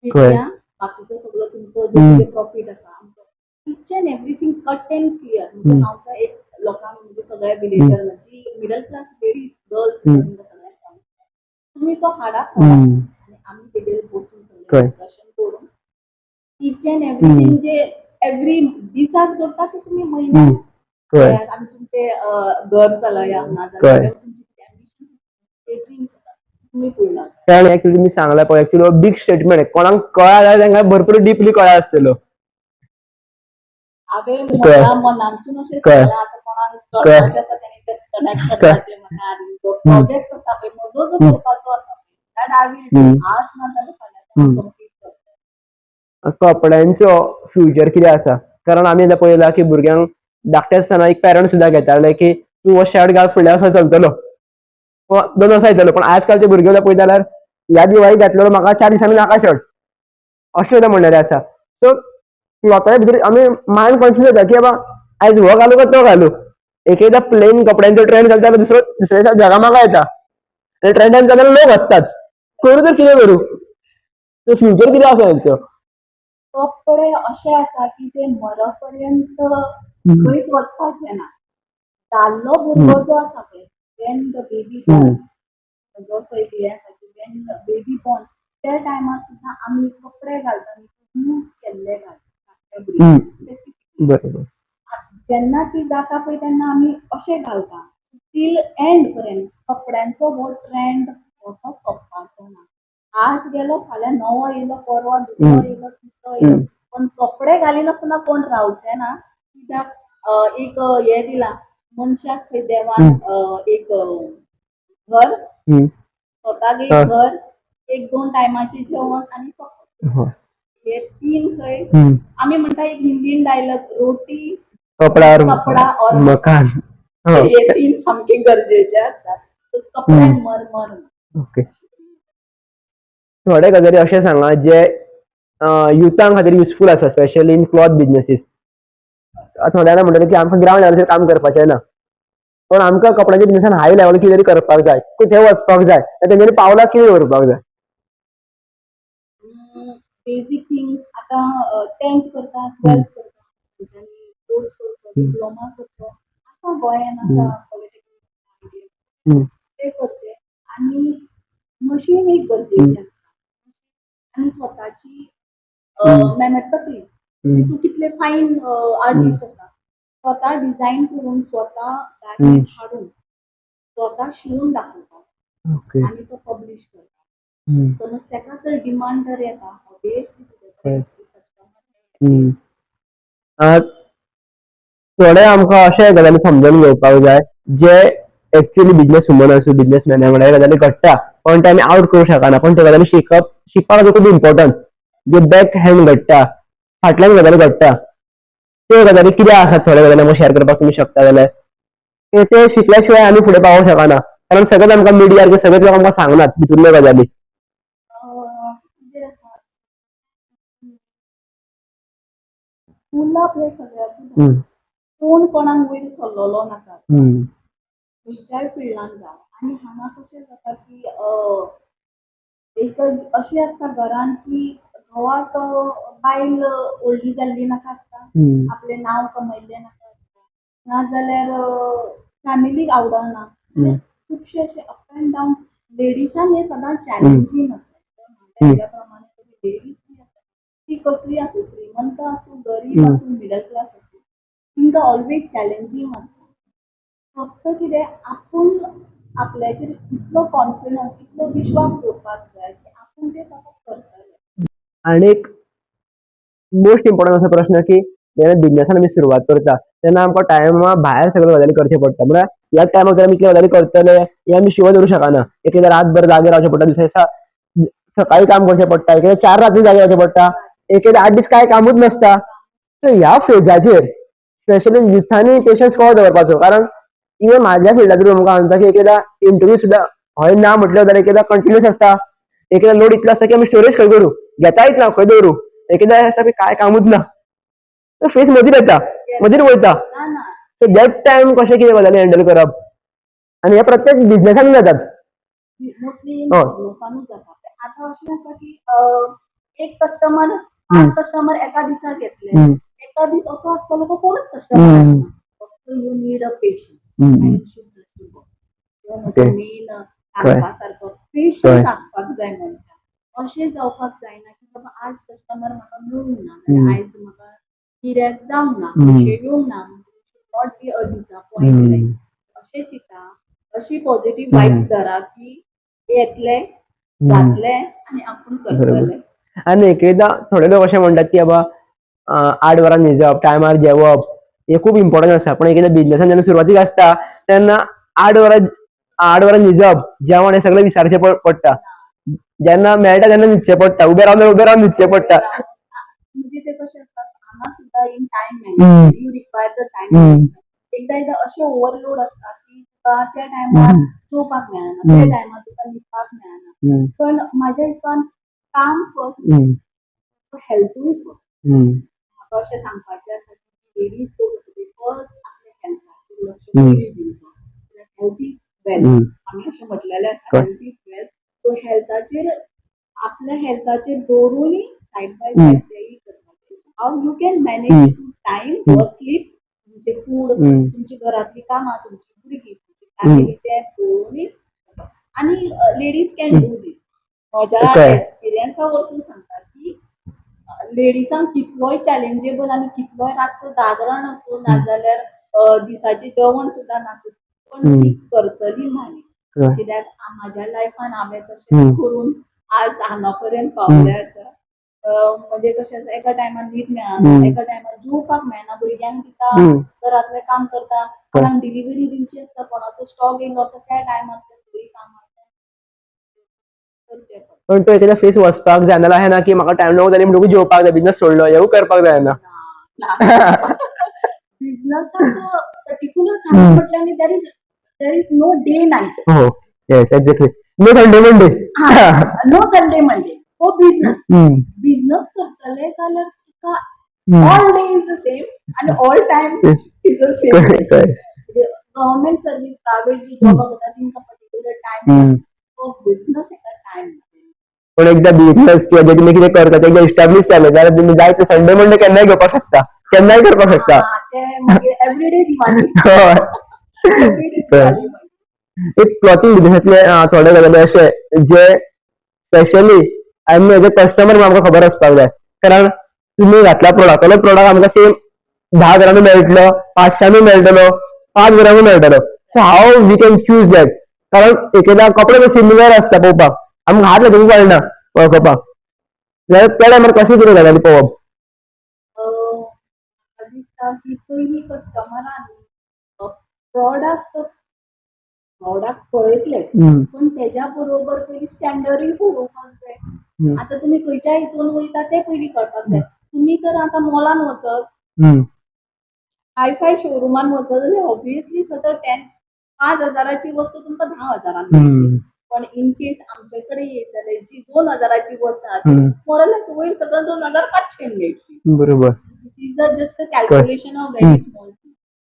[SPEAKER 2] विकया. बाकीचो सगळो तुमचो जो कितें प्रॉफीट आसा आमचो, each and everything cut and clear. म्हणजे हांव तो एक लोकांक, म्हणजे सगळ्या विलेजर जी मिडल क्लास लेडीज गर्ल्स तांकां सगळ्यांक सांगता, तुमी तो हाडा आनी आमी तेजेर बसून सगळें डिस्कशन करून each and everything J every दिसाक जोडटा ते तुमी म्हयन्याक पळयात आनी तुमचे घर चलया, नाजाल्यार तुमचे ते ड्रीम्स आसा तुमी पूर्ण.
[SPEAKER 1] कारण एक्चुअली तुमी सांगला पळय, एक्चुअली बिग स्टेटमेंट, कोणाक कळ्ळा जाल्यार तांकां भरपूर डिपली कळ्ळा आसतलो.
[SPEAKER 2] हांवें म्हज्या मनांतसून अशें सांगलां, आतां कोणाक कळपाचें आसा तेणी तें कनेक्ट करपाचें म्हाका. आनी जो प्रोजेक्ट आसा पळय म्हजो, जो करपाचो आसा that I will, आज ना जाल्यार फाल्यां कंप्लीट करतलें.
[SPEAKER 1] कपड्यांचो फ्युचर कितें आसा? कारण आमी आतां पळयलां की भुरग्यांक धाकटे आसतना एक पेरंट्स सुद्दां घेताले की तूं हो शर्ट घाल, फुडल्या वर्सा चलतलो, 2 वर्सां येतलो. पण आजकालचे भुरगे पळयता जाल्यार ह्या दिवाळीक घातलेलो म्हाका 4 दिसांनी नाका शर्ट अशें सुद्दां म्हणलेलें आसा. सो क्लॉथा भितर आमी मायंड कॉन्शियस जाता की बाबा आयज हो घालूं काय तो घालूं. एक एकदां प्लेन कपड्यांचो ट्रेंड चलता, दुसरो दुसऱ्या दिसा जगामागा येता आनी ट्रेंडान जाल्यार लोक आसतात. करूं तर कितें करूं? फ्युचर कितें आसा हेंचो?
[SPEAKER 2] कपडे अशे आसा की ते मरपर्यंत खंयच वचपाचे ना. दादलो भुरगो जो आसा पळय, when the baby born, जो असो एक हें आसा की when baby born त्या टायमार सुद्दां आमी कपडे घालता लूज केल्ले घालता भुरग्यांक स्पेसिफिक. जेन्ना ती जाता पळय तेन्ना आमी अशें घालता टील एंड पर्यंत. कपड्यांचो हो ट्रेंड असो सोंपपाचो ना. आज गेलो, फाल्यां नवो येयलो, परवां दुसरो येयलो, तिसरो येयलो. पण कपडे घालिनासतना कोण रावचे ना. कित्याक एक हें दिलां मनशाक खंय देवान एक घर, स्वताक एक घर, एक दोन टायमाचें जेवण आनी कपडे, हे तीन खंय आमी म्हणटा एक हिंदीन डायलॉग, रोटी,
[SPEAKER 1] कपडा और
[SPEAKER 2] कपडा और
[SPEAKER 1] मकान.
[SPEAKER 2] हे तीन सामके गरजेचे आसतात. सो कपड्याक मर मर ना.
[SPEAKER 1] ओके, थोडे गजाली अशें सांगा जे युथां खातीर युजफूल आसा, स्पेशली इन क्लॉथ बिजनेसीस. थोड्या जाणां म्हणटले की आमकां ग्रावंड लेवलाचेर काम करपाचें ना, पण आमकां कपड्यांच्या बिजनेसान हाय लेवल कितें तरी करपाक जाय, थंय वचपाक जाय, तेंच्यांनी पावलां कितें दवरपाक जाय?
[SPEAKER 2] बेजीक थिंग, आतां 10th करता, 12th करता, तेंच्यांनी कोर्स करचो, डिप्लोमा करचो. आसा गोंयान आसा पॉलिटेक्नीक, ते करचे. आनी मशीन एक गरजेची आसता आनी स्वताची मेहनत, तकली. म्हणजे तूं कितले फायन आर्टिस्ट आसा, स्वता डिझायन करून, स्वता गार्मेंट हाडून, स्वता शिवून दाखोवपाक आनी तो पब्लिश करता. समज ताका जर डिमांड जर येता, ऑब्वियसली तुजे कडेन कस्टमर.
[SPEAKER 1] थोडे आमकां अशे गजाली समजून घेवपाक जाय जे एक्चुअली बिजनेस वुमन आसूं, बिजनेस मॅना वांगडा हे गजाली घडटा, पण ते आमी आवट करूंक शकना. पण ते गजाली शिकप शिकपाक खातीर खूब इम्पोर्टंट. जे बॅक हँड घडटा, फाटल्यान गजाली घडटा, त्यो गजाली कितें आसात, थोड्यो गजाली आमकां शेअर करपाक तुमी शकता जाल्यार. ते ते शिकल्या शिवाय आमी फुडें पावोंक शकना, कारण सगळेच आमकां मिडियार किंवा सगळेच लोक आमकां सांगनात भितुरल्यो गजाली.
[SPEAKER 2] कितें आसा, उलोवप हें सगळ्याकूच. कोण कोणाक वयर सरलेलो नाका, खंयच्याय फिल्डान जावं. आनी हांगा कशें जाता की एक अशें आसता घरान की घोवाक बायल व्हडली जाल्ली नाका आसता, आपलें नांव कमयल्लें नाका आसता, नाजाल्यार फॅमिलीक आवडना. खुबशे अशे अप एंड डावन लेडिसांक हें सदांच चॅलेंजींग आसता. हेज्या प्रमाणे लेडीज जी आसा ती कसली आसूं, श्रीमंत आसूं, गरीब आसूं, मिडल क्लास आसूं, तांकां ऑलवेज चॅलेंजींग आसता. फक्त कितें, आपूण आपल्याचेर इतलो कॉन्फिडन्स, इतलो विश्वास दवरपाक जाय की आपूण तें ताका करतलें.
[SPEAKER 1] आनी एक मोस्ट इम्पॉर्टंट असो प्रश्न की जेन्ना बिजनेसान आमी सुरवात करता तेन्ना आमकां टायमा भायर सगळ्यो गजाली करच्यो पडटा. म्हळ्यार ह्या टायमाक जर आमी इतल्यो गजाली करतले हें आमी शुअर धरूंक शकना. एक एकदां रातभर जागे रावचें पडटा, दुसऱ्या दिसा सकाळी काम करचें पडटा, एक एकदां 4 राती जागे रावचें पडटा, एक एकदां 8 दीस कांय कामूच नासता. सो ह्या फेजाचेर स्पेशली युथांनी पेशन्स कसो दवरपाचो? कारण इवन म्हाज्या फिल्डाचेर तुमकां सांगता की एक एकदां इंटरव्यू सुद्दां हय ना म्हटलें जाल्यार एक एकदां कंटिन्युअस आसता. एक एकदां लोड इतलो आसता की आमी स्टोरेज खंय करूं, घेतायच ना, खंय दवरूं. एक एकदां आसता की कांय कामूच ना, फेस मदीं येता, मदीं वयता.
[SPEAKER 2] ना ना.
[SPEAKER 1] सो that time कशें कितें गजाली हँडल करप? आनी हे प्रत्येक बिजनेसान जातात.
[SPEAKER 2] मोस्टली बिजनेसानूच जाता. आतां अशें आसा की एक कस्टमर, पांच कस्टमर एका दिसाक येतले, एका दीस असो आसतलो को कोणूच कस्टमर आसना. फक्त you need a patience. Main सांगपा सारको पेशन्स आसपाक जाय मनशाक. अशें जावपाक जायना की बाबा आज कस्टमर म्हाका मेळूंक ना, आयज म्हाका गिऱ्हायक जावंक ना, पयशे येवंक ना, not be a disappointment. अशें चिंता, अशी पॉझिटिव्ह वायब्स धरा की येतले, जातले आनी आपूण करतले.
[SPEAKER 1] आनी एक एकदां थोडे लोक अशें म्हणटात की बाबा 8 वरां न्हिजप, टायमार जेवप हें खूब इम्पॉर्टंट आसा. पण एक एकदां बिजनेसान जेन्ना सुरवातीक आसता तेन्ना 8 वरां न्हिजप, जेवण हें सगळें विसारचें पडटा. जेन्ना मेळटा तेन्ना न्हिदचें पडटा, उबें रावन उबें रावन न्हिदचें पडटा.
[SPEAKER 2] म्हणजे ते कशें आसता, हांगा सुद्दां in time management, you require the time. एकदां एकदां अशें ओवरलोड आसता की तुका त्या टायमार जेवपाक मेळना, त्या टायमार तुका न्हिदपाक मेळना. पण म्हाज्या हिसपान काम फर्स्ट, हेल्थूय फर्स्ट. म्हाका अशें सांगपाचें आसा की लेडीज लोक आसा ते फर्स्ट आपल्या हेल्थाचेर लक्ष पयलीं दिवचो. हेल्थ is wealth, आमी अशें म्हटलेलें आसा, हेल्थ is wealth. सो हेल्थाचेर, आपल्या हेल्थाचेर दवरूनय सायड बाय सायड तेय करपाचें. How you can manage to time, your sleep, तुमचें फूड, तुमची घरांतली कामां, तुमची भुरगीं, तुमची फॅमिली, तें पळोवनय. आनी लेडीज can do दीस. म्हज्या एक्सपिरियन्सा वरसून सांगता की लेडिसांक कितलोय चॅलेंजेबल आनी कितलोय रातचो जागरण आसूं, नाजाल्यार दिसाचें जेवण सुद्दां नासूं, पण ती करतली मॅनेज. कित्याक म्हाज्या लायफान हांवें तशें करून आज हांगा पर्यंत पावलें आसा. म्हणजे कशें आसा, एका टायमार न्हीद मेळना, एका टायमार जेवपाक मेळना, भुरग्यांक दिता, घरांतलें काम करता, कोणाक डिलिव्हरी दिवची आसता, कोणाचो स्टॉक येयलो आसता, त्या टायमार ते सगळीं कामां करचें पडटा.
[SPEAKER 1] पण तो एखाद्या फेस वचपाक जायना जाल्यार अशें ना की म्हाका टायम नको जाली म्हणटकूच जेवपाक जाय, बिजनस सोडलो, हेवूय करपाक जायना.
[SPEAKER 2] बिझनसाक पर्टिक्युलर सांगप म्हटल्यार न्ही, there is no day night.
[SPEAKER 1] हो, yes, exactly, no Sunday Monday.
[SPEAKER 2] No Sunday Monday हो बिझनस. बिझनस करतले जाल्यार तुका all day is the same आणि all time is the same. Government service, private ji जॉबाक वता तेंकां पर्टिक्युलर टायम, तो बिझनस एका टायम.
[SPEAKER 1] पण एकदा बिझनस किंवा जे तुम्ही कितें करता ते एकदा इस्टॅब्लिश जालें जाल्यार तुमी जाय ते संडे मंडे केन्नाय घेवपाक शकता, केन्नाय करपाक शकता.
[SPEAKER 2] ते मागीर एवरीडे दिवाळी. एवरीडे दिवाळी मागीर.
[SPEAKER 1] एक क्लॉथिंग बिझनेसांतले थोडे गजाली अशे जे स्पेशली आमी एज अ कस्टमर आमकां खबर आसपाक जाय, कारण तुमी घातला प्रोडक्ट, तो प्रोडक्ट आमकां सेम 10 हजारांनी मेळटलो, 500 मेळटलो, 5 हजारांनी मेळटलो. So how we can choose that? कारण एक एकदां कपडे सिमिलर आसता पळोवपाक, आमकां हात लागून कळना वळखपाक, जाल्यार त्या टायमार कशें कितें गजाली पळोवप?
[SPEAKER 2] म्हाका दिसता की पयलीं कस्टमरान प्रॉडक्ट पळयतलेच, पण तेज्या बरोबर पयलीं स्टँडर्डूय पळोवपाक जाय. आतां तुमी खंयच्या हितून वयता तें पयलीं कळपाक जाय. तुमी तर आतां मॉलान वचत, हाय फाय शोरुमान वचत जाल्यार ऑब्वियसली थंय तर 5 हजाराची वस्तू तुमकां 10 हजारान मेळटली. पण इन केस आमचे कडेन येत जाल्यार जी 2 हजाराची वस्त आहा ती मोरलेस वयर सगळं 2500 मेळटली. This is a just a calculation of very small.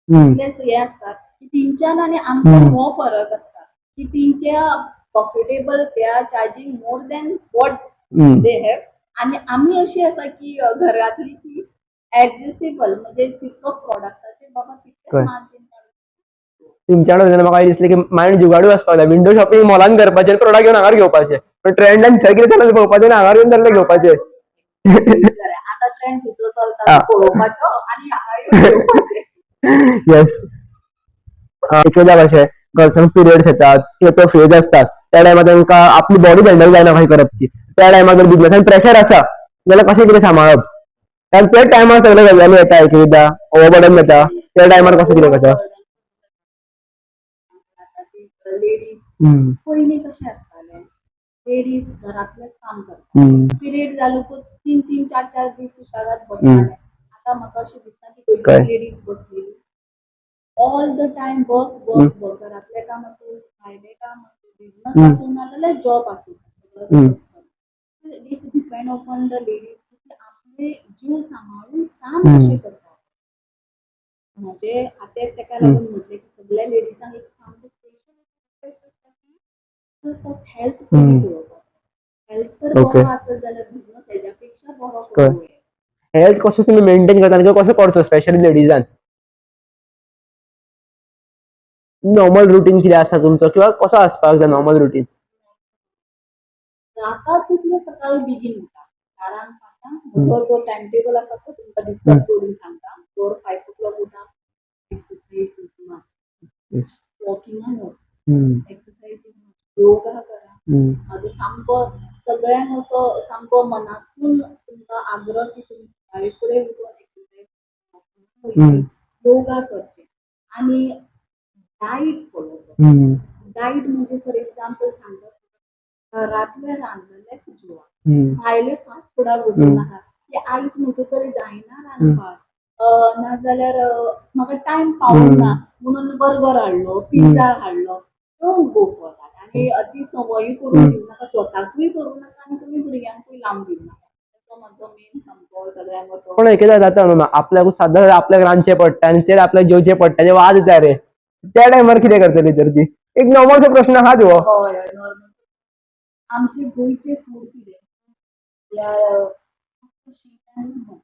[SPEAKER 2] इतलेच हे आसता की तेंच्यान आनी आमच्यान हो फरक आसता की तेंच्या profitable, they are charging more than what they have आणि आमी अशी आसा की घरांतली की ऍडजस्टेबल, म्हणजे तितको प्रॉडक्टाचेर बाबा तितकेच मार्जीन.
[SPEAKER 1] तुमच्या कडेन म्हाका दिसलें की मायंड जुगाडू आसपाक जाय. विंडो शॉपिंग मॉलान करपाचें, प्रोडक्ट घेवन हांगार घेवपाचें, पण ट्रेंडान थंय कितें चलता तें पळोवपाचें आनी हांगार येवन जाल्यार घेवपाचें.
[SPEAKER 2] आता ट्रेंड खंयचो चलता तो पळोवपाचो आणि हांगा येवन घेवपाचें.
[SPEAKER 1] येस, एकदा कशें गर्ल्सांक पिरियड्स येतात किंवा तो फेज असतात, त्या टायमार तांकां आपली बॉडी हँडल जायना कशें करप ती. त्या टायमार जर बिझनसान प्रेशर आसा जाल्यार कशें कितें सांबाळप? कारण त्या टायमार सगळे गजाली येता, एक एकदां ओवरबर्डन जाता, त्या टायमार कशें कितें करता?
[SPEAKER 2] आतांची लेडीज, पयलीं कशें आसतालें, लेडीज घरांतलेंच काम करता. पिरियड जालो तीन तीन चार चार दीस सुशेगाद बसताले. आतां म्हाका अशें दिसता की खंयची लेडीज बसलेली. All the time work, work, work. घरांतलें काम आसूं, भायलें काम आसूं, बिझनस आसूं नाजाल्यार जॉब आसूं, सगळं तशेंच करता. It's depend upon the ladies की आपले जीव सांबाळून काम कशें करता. म्हजे आतां तेका लागून म्हटलें की सगळ्या लेडीजांक एक सामकें स्पेशल रिक्वेस्ट आसता की फर्स्ट हेल्थ पयलीं पळोवपाचो. हेल्थ तर बरो आसत जाल्यार बिझनस हेज्या पेक्षा बरो करूं येता.
[SPEAKER 1] हेल्थ कसो तुमी मेंटेन करता आनी कसो करचो स्पेशली लेडीजान? नॉर्मल रुटीन कितें आसता तुमचो किंवा कसो आसपाक जाय नॉर्मल रुटीन?
[SPEAKER 2] जाता तितले सकाळी बेगीन उठा, 4 5 म्हजो जो टायम टेबल आसा तो तुमकां डिस्कस करून सांगता. 4-5 ओ क्लॉक उठा, एक्सरसाइज is must, वॉकिंगान वचा, एक्सरसाइज is must, yoga करा. म्हाजो सामको सगळ्यांक असो सामको मनासून तुमकां आग्रह की तुमी सकाळी फुडें उठून एक्सरसाइज वयची, योगा करचे आनी डायट फॉलो करचे. डायट म्हणजे फॉर एक्झाम्पल सांगता, घरांतलें रांदलेलेंच जेवा, भायले फास्ट फुडाक वचूं नाका की आयज म्हजे कडेन जायना रांदपाक, नाजाल्यार म्हाका टायम पावूंक ना म्हणून बर्गर हाडलो, पिझ्झा हाडलो. Don't go for that. आनी ती संवयूय करून घेवं नाका, स्वताकूय करूं नाका आनी तुमी भुरग्यांकूय लावन दिवं नाका. असो म्हाजो मेन सामको सगळ्यांक असो.
[SPEAKER 1] पण एकदा जाता न्हू, आपल्याक सदां आपल्याक रांदचें पडटा आनी तेर आपल्याक जेवचें पडटा, ते वाज येता रे. त्या टायमार कितें करतली तर ती? एक नॉर्मलसो प्रश्न आहा हो.
[SPEAKER 2] हय हय नॉर्मल. आमचे गोंयचे फूड कितें म्हळ्यार फक्त शीत आनी भात.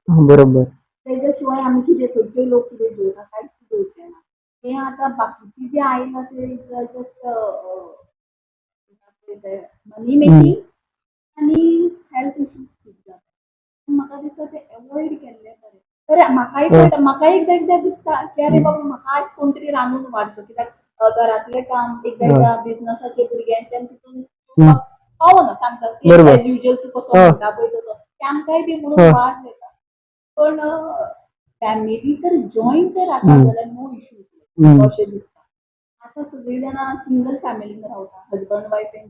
[SPEAKER 2] तेज्या शिवाय आमी कितें, खंयचे लोक कितें जेवता? कांयच जेवचे ना. हें आतां बाकीचे जे आयला ते जस्ट मनी मेकींग आनी हेल्थ इश्यूज खूब जाता. म्हाका दिसता ते एवॉयड केल्लें बरें. बरें, म्हाकाय कळटा, म्हाकाय एकदां एकदां दिसता की अरे बाबा, म्हाका आयज कोण तरी रांदून वाडचो, कित्याक घरांतलें काम एकदां एकदां बिझनसाचे, भुरग्यांच्यान तितून पावना. सांगता, एज युजल तूं कसो म्हणटा पळय तसो. आमकांय बी म्हणून वाज येता. पण फॅमिली तर जॉईंट तर आसा जाल्यार नो इश्यूज अशें दिसता. आतां सगळीं जाणां सिंगल फॅमिलीन रावता, हजबंड वायफ एंड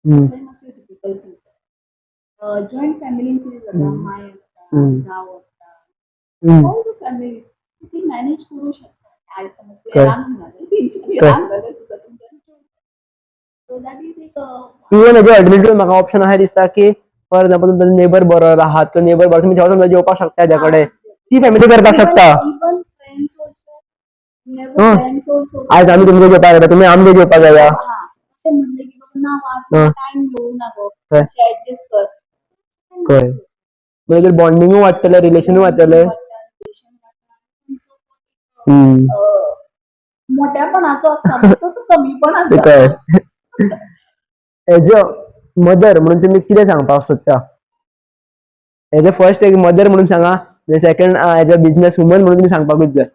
[SPEAKER 2] थंय मातशें डिफिकल्ट उरता. जॉईंट फॅमिलीन कितें जाता, माय आसता, जाव आसता, ऑल the families ती मॅनेज करूं शकता. आयज समज ते रांदूंक ना जाल्यार तेंच्यांनी रांद जाल्यार सुद्दां तुमच्यान, सो that is एक.
[SPEAKER 1] इवन हेजे अल्टरनेटिव म्हाका ऑप्शन अशें दिसता की फॉर एग्जाम्पल तुमचो नेबर बरो आहात किंवा नेबर बरो, तुमी जेवण समजा जेवपाक शकता तेज्या कडेन, ती फॅमिली करपाक शकता.
[SPEAKER 2] Even friends also, friends also.
[SPEAKER 1] आयज आमी तुमकां जेवपाक येता, तुमी आमगे जेवपाक येया.
[SPEAKER 2] अशें म्हणलें की बाबा ना, आज टायम मेळूं ना गो, अशें एडजस्ट कर.
[SPEAKER 1] कळ्ळें, म्हणजे बॉन्डिंगूय वाडटलें, रिलेशनूय वाडटलें.
[SPEAKER 2] मोठ्यापणाचो आसता तो कमीपणान.
[SPEAKER 1] कळ्ळें. एज अ मदर म्हणून तुमी कितें सांगपाक सोदता? एज अ फर्स्ट एक मदर म्हणून सांगा, second as a business woman म्हणून तुमी सांगपाकूच जाय.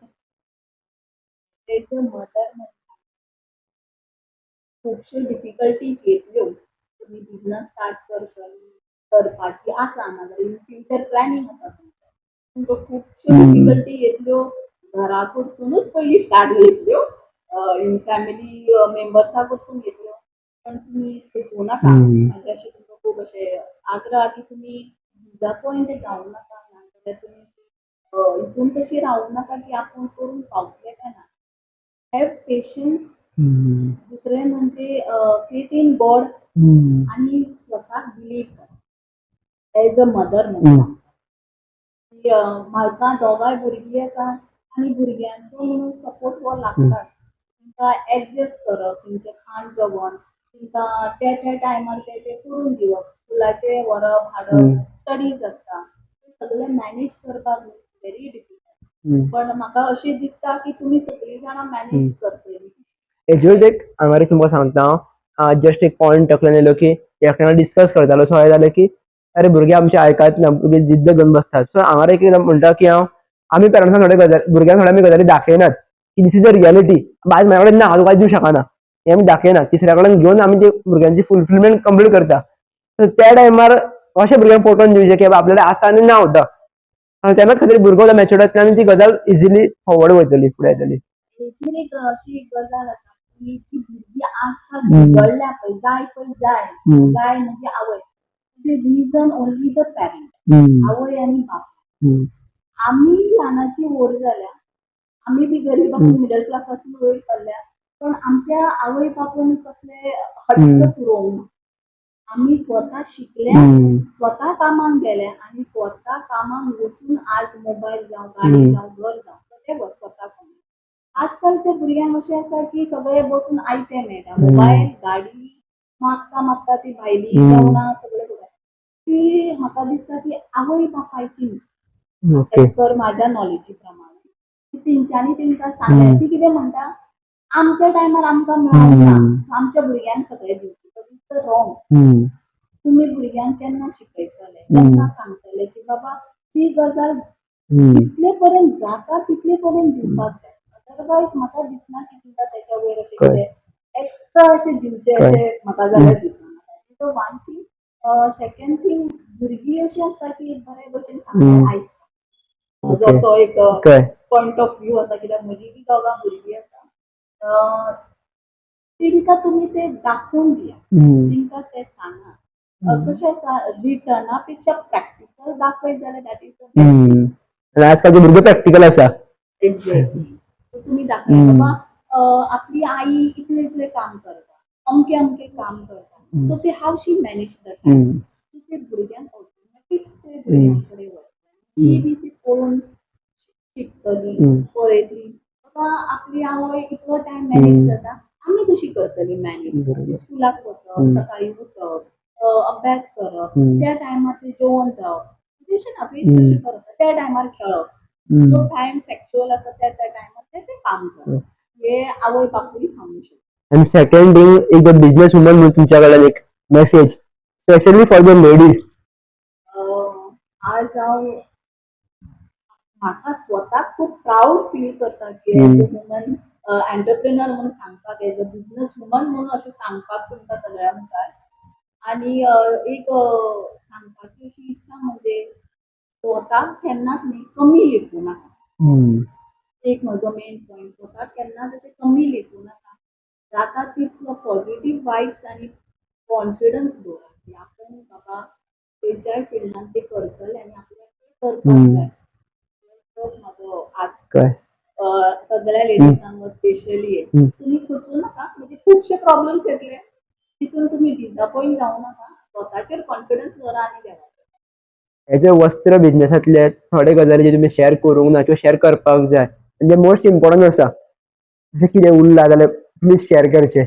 [SPEAKER 2] एज अ मदर म्हणून, खुबश्यो डिफिकल्टीज येतल्यो. तुमी बिजनस स्टार्ट करतली, करपाची आसा, नाजाल्यार इन फ्युचर प्लॅनिंग आसा तुमचें, तुमकां खुबश्यो डिफिकल्टी येतल्यो. घरा कडसुनूच पयलीं स्टार्ट जातल्यो, इन फॅमिली मेंबर्सा कडसून येतल्यो, पण तुमी खचूं नाका. म्हाजे अशें तुमकां खूब अशें आग्रह की तुमी डिजपॉयंट जावं नाका, नाजाल्यार तुमी हितून तशी रावूं नाका की आपूण करूंक पावतले काय ना. Have patience. दुसरें म्हणजे फेथ इन गॉड आणि स्वताक बिलीव कर. एज अ मदर म्हणून सांगता की म्हाका दोगांय भुरगीं आसा आनी भुरग्यांचो म्हणून सपोर्ट हो लागताच. तांकां एडजस्ट करप, तेंचें खाण जेवण, तांकां त्या त्या टायमार ते ते करून दिवप, स्कुलाचें व्हरप हाडप, स्टडीज आसता, ते सगळें मॅनेज करपाक व्हेरी डिफिकल्ट. पण म्हाका अशें दिसता की तुमी सगळीं जाणां मॅनेज करतलीं.
[SPEAKER 1] हेजेरूच एक हांगा तुमकां सांगता हांव, जस्ट एक पॉयंट तकलेन येयलो की एकट्यान डिस्कस करतालो. सो अशें जालें की अरे, भुरगे आमचे आयकत ना, भुरगे जिद्द घेवन बसतात. सो हांगा एक म्हणटा की हांव आमी पेरंट्सांक थोडे गजाली, भुरग्यांक थोड्यो आमी गजाली दाखयनात की this is the reality. आयज म्हाज्या कडेन ना, हांव तुका दिवंक शकना, हें आमी दाखयना. तिसऱ्या कडेन घेवन आमी ते भुरग्यांची फुलफिलमेंट कंप्लीट करता. सो त्या टायमार अशें भुरग्यांक पटोवन दिवचें की बाबा, आपल्याकडे आसा आनी ना सुद्दां, आनी तेन्नाच खंय तरी भुरगो मॅच्युर्ड जातलो आनी ती गजाल इजिली फॉरवर्ड वयतली, फुडें येतली.
[SPEAKER 2] हेचेर एक अशी एक गजाल आसा की जी भुरगीं आजकाल बिगडल्या पळय, जाय पळय जाय, जाय म्हणजे आवय, रिजन ओन्ली the parent, आवय आनी बापूय. आमी ल्हानाची व्हड जाल्या, आमी बी गरीब आसून मिडल क्लास आसून वयर सरल्या, पण आमच्या आवय बापूयन कसले हट्ट पुरोवंक ना. आमी स्वता शिकल्या, स्वता कामाक गेल्या आनी स्वता कामाक वचून आज मोबायल जावं, गाडी जावं, घर जावं, ते स्वता कमयता. आजकालच्या भुरग्यांक अशें आसा की सगळें बसून आयतें मेळटा, मोबायल, गाडी, मागता मागता ती भायली जेवणां सगळें करता. ती म्हाका दिसता की आवय बापायची एज पर म्हाज्या नॉलेजी प्रमाणे तेंच्यांनी तेंकां सांगलें. ती कितें म्हणटा, आमच्या टायमार आमकां मेळोंक ना, सो आमच्या भुरग्यांक सगळें दिवचें. But it's wrong. तुमी भुरग्यांक केन्ना शिकयतले, केन्ना सांगतले की बाबा, ती गजाल जितले पर्यंत जाता तितले पर्यंत दिवपाक जाय. अदरवायज म्हाका दिसना की तुमकां तेच्या वयर अशें कितें एक्स्ट्रा अशें दिवचें अशें म्हाका जाल्यार दिसना. One thing. सेकंड थिंग, भुरगीं अशीं आसता की बरे भशेन सांगल्यार आयकता. म्हजो असो एक पॉयंट ऑफ व्यू आसा, कित्याक म्हजी बी दोगां भुरगीं आसा. तेंकां तुमी ते दाखोवन दिया, तेंकां ते सांगा. कशें आसा, रिटना पेक्षा प्रॅक्टिकल दाखयत जाल्यार that is the best.
[SPEAKER 1] आनी आजकालचे भुरगे प्रॅक्टिकल आसा.
[SPEAKER 2] एक्झॅक्टली. सो तुमी दाखया, बाबा, आपली आई इतलें इतलें काम करता, अमकें अमकें काम करता, सो ती how she manage the time. ते भुरग्यांक ऑटोमॅटीक ते भुरग्यां कडेन वता. ती बी ती पळोवन शिकतली, पळयतली, बाबा, आपली आवय इतलो टायम मॅनेज करता, आमी कशी करतली मॅनेज. स्कुलाक वचप, सकाळी उठप, अभ्यास करप, त्या टायमार ते जेवण जावप, म्हणजे अशें ना वेस्ट कशें करप, त्या टायमार खेळप, जो टायम फॅक्च्युअल आसा त्या त्या टायमार ते ते काम करप, हे आवय बापूय सांगू शकता.
[SPEAKER 1] आनी सेकंड थिंग, एक बिझनेस वुमन म्हणून तुमच्या कडल्यान एक message, specially for the ladies.
[SPEAKER 2] आज हांव म्हाका स्वताक खूब प्रावड फील करता की एज अ वुमन एंटरप्रेनर म्हणून सांगपाक, एज अ बिझनस वुमन म्हणून अशें सांगपाक तुमकां सगळ्यां मुखार. आणि एक सांगपाची अशी इच्छा म्हणजे स्वताक केन्नाच न्ही कमी लेखूं नाका. एक म्हजो मेन पॉयंट, स्वताक केन्नाच अशें कमी लेखूं नाका. जाता तितलो पॉझिटीव वायब्स आनी कॉन्फिडन्स दवरा की आपूण बाबा खंयच्याय फिल्डान ते करतले आनी आपल्याक ते करपाक जाय. तोच म्हजो आज
[SPEAKER 1] कळ्ळें.
[SPEAKER 2] सगळ्या लेडीजांक स्पेशली, तुमी खचूं नाका. म्हणजे खुबशे प्रॉब्लेम्स येतले, तितून तुमी डिजपॉयंट जावं नाका. स्वताचेर कॉन्फिडन्स दवरा आनी देवाचेर.
[SPEAKER 1] एज अ वस्त्र बिझनेसांतले थोडे गजाली जे तुमी शेअर करूंक ना किंवा शेअर करपाक जाय, म्हणजे मोस्ट इम्पॉर्टंट आसा, अशें कितें उरलां जाल्यार प्लीज शेअर करचें.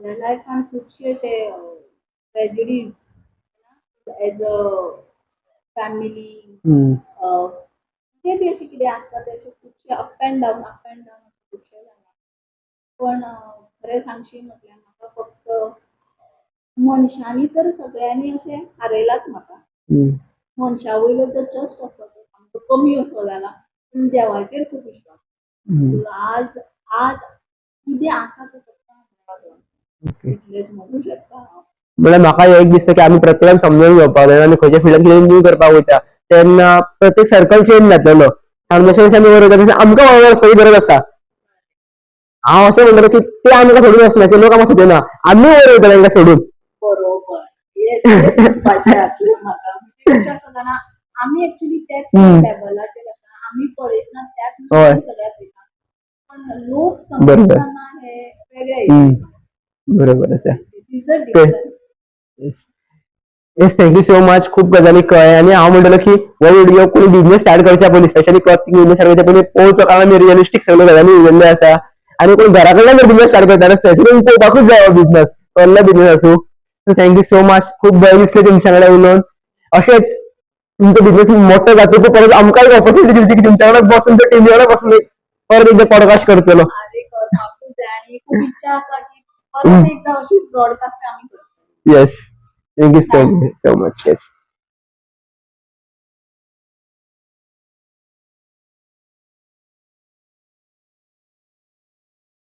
[SPEAKER 2] म्हज्या लायफान खुबशे अशे ट्रेजिडीज एज अ फॅमिली, ते बी अशें कितें आसता ते अशे खुबशे up and down, up and down खुबशे जाला. पण खरें सांगशी म्हटल्यार म्हाका फक्त मनशांनी तर सगळ्यांनी अशें हारयलाच म्हाका. मनशा वयलो जो ट्रस्ट आसता तो सामको कमी असो जाला, पूण देवाचेर खूब विश्वास. So आज आज कितें आसा तें फक्त देवाक लागून, इतलेंच म्हणूं शकता हांव.
[SPEAKER 1] म्हळ्यार म्हाका एक दिसता की आमी प्रत्येकान समजून घेवपाक जाय. आमी खंयच्या फिल्डान कितें न्यू करपाक वयता तेन्ना प्रत्येक सर्कल चेंज जातलो आनी जशें जशें आमी वयर वयता तशें आमकां वयर वचपाची गरज आसा. हांव अशें म्हणटलो की ते आमकां सोडून वचना, की लोक आमकां सोडिना, आमी वयर वयता तांकां सोडून.
[SPEAKER 2] बरोबर, येस, तेच म्हणपाचें आसलें म्हाका. म्हणजे कशें आसा जाणा, आमी एक्चुली त्याच लेवलाचेर आसा, आमी पळयतना त्याच नदरेन सगळ्याक पळयता, पण लोक समजतना हे वेगळे.
[SPEAKER 1] बरोबर आसा.
[SPEAKER 2] This is the difference.
[SPEAKER 1] Yes, thank you so much. खूब गजाली कळ्ळे आनी हांव म्हणटलो की हो व्हिडिओ कोणी बिझनेस स्टार्ट करच्या पयलीं, स्पेशली क्लॉथिंग बिझनेस स्टार्ट करच्या पयलीं पळोवचो, कारण आमी रियलिस्टीक सगळ्यो गजाली उलयल्ल्यो आसा. आनी कोण घरा कडल्यान जर बिझनेस स्टार्ट करता जाल्यार स्पेशली पळोवपाकूच जाय हो बिझनेस, कसलो बिझनेस आसूं. So thank you so much. खूब बरें दिसलें तुमच्या कडेन उलोवन. अशेंच तुमचो बिझनेस मोठो जातकूच परत आमकांय ऑपॉर्च्युनिटी दिवची की तुमच्या वांगडा बसून, टिमी वांगडा बसून परत एकदा पॉडकास्ट करतलो.
[SPEAKER 2] अरे, करपाकूच जाय आनी खूब इच्छा आसा की परत एकदा अशीच ब्रॉडकास्ट आमी करतले.
[SPEAKER 1] Yes, thank you so so much. Yes.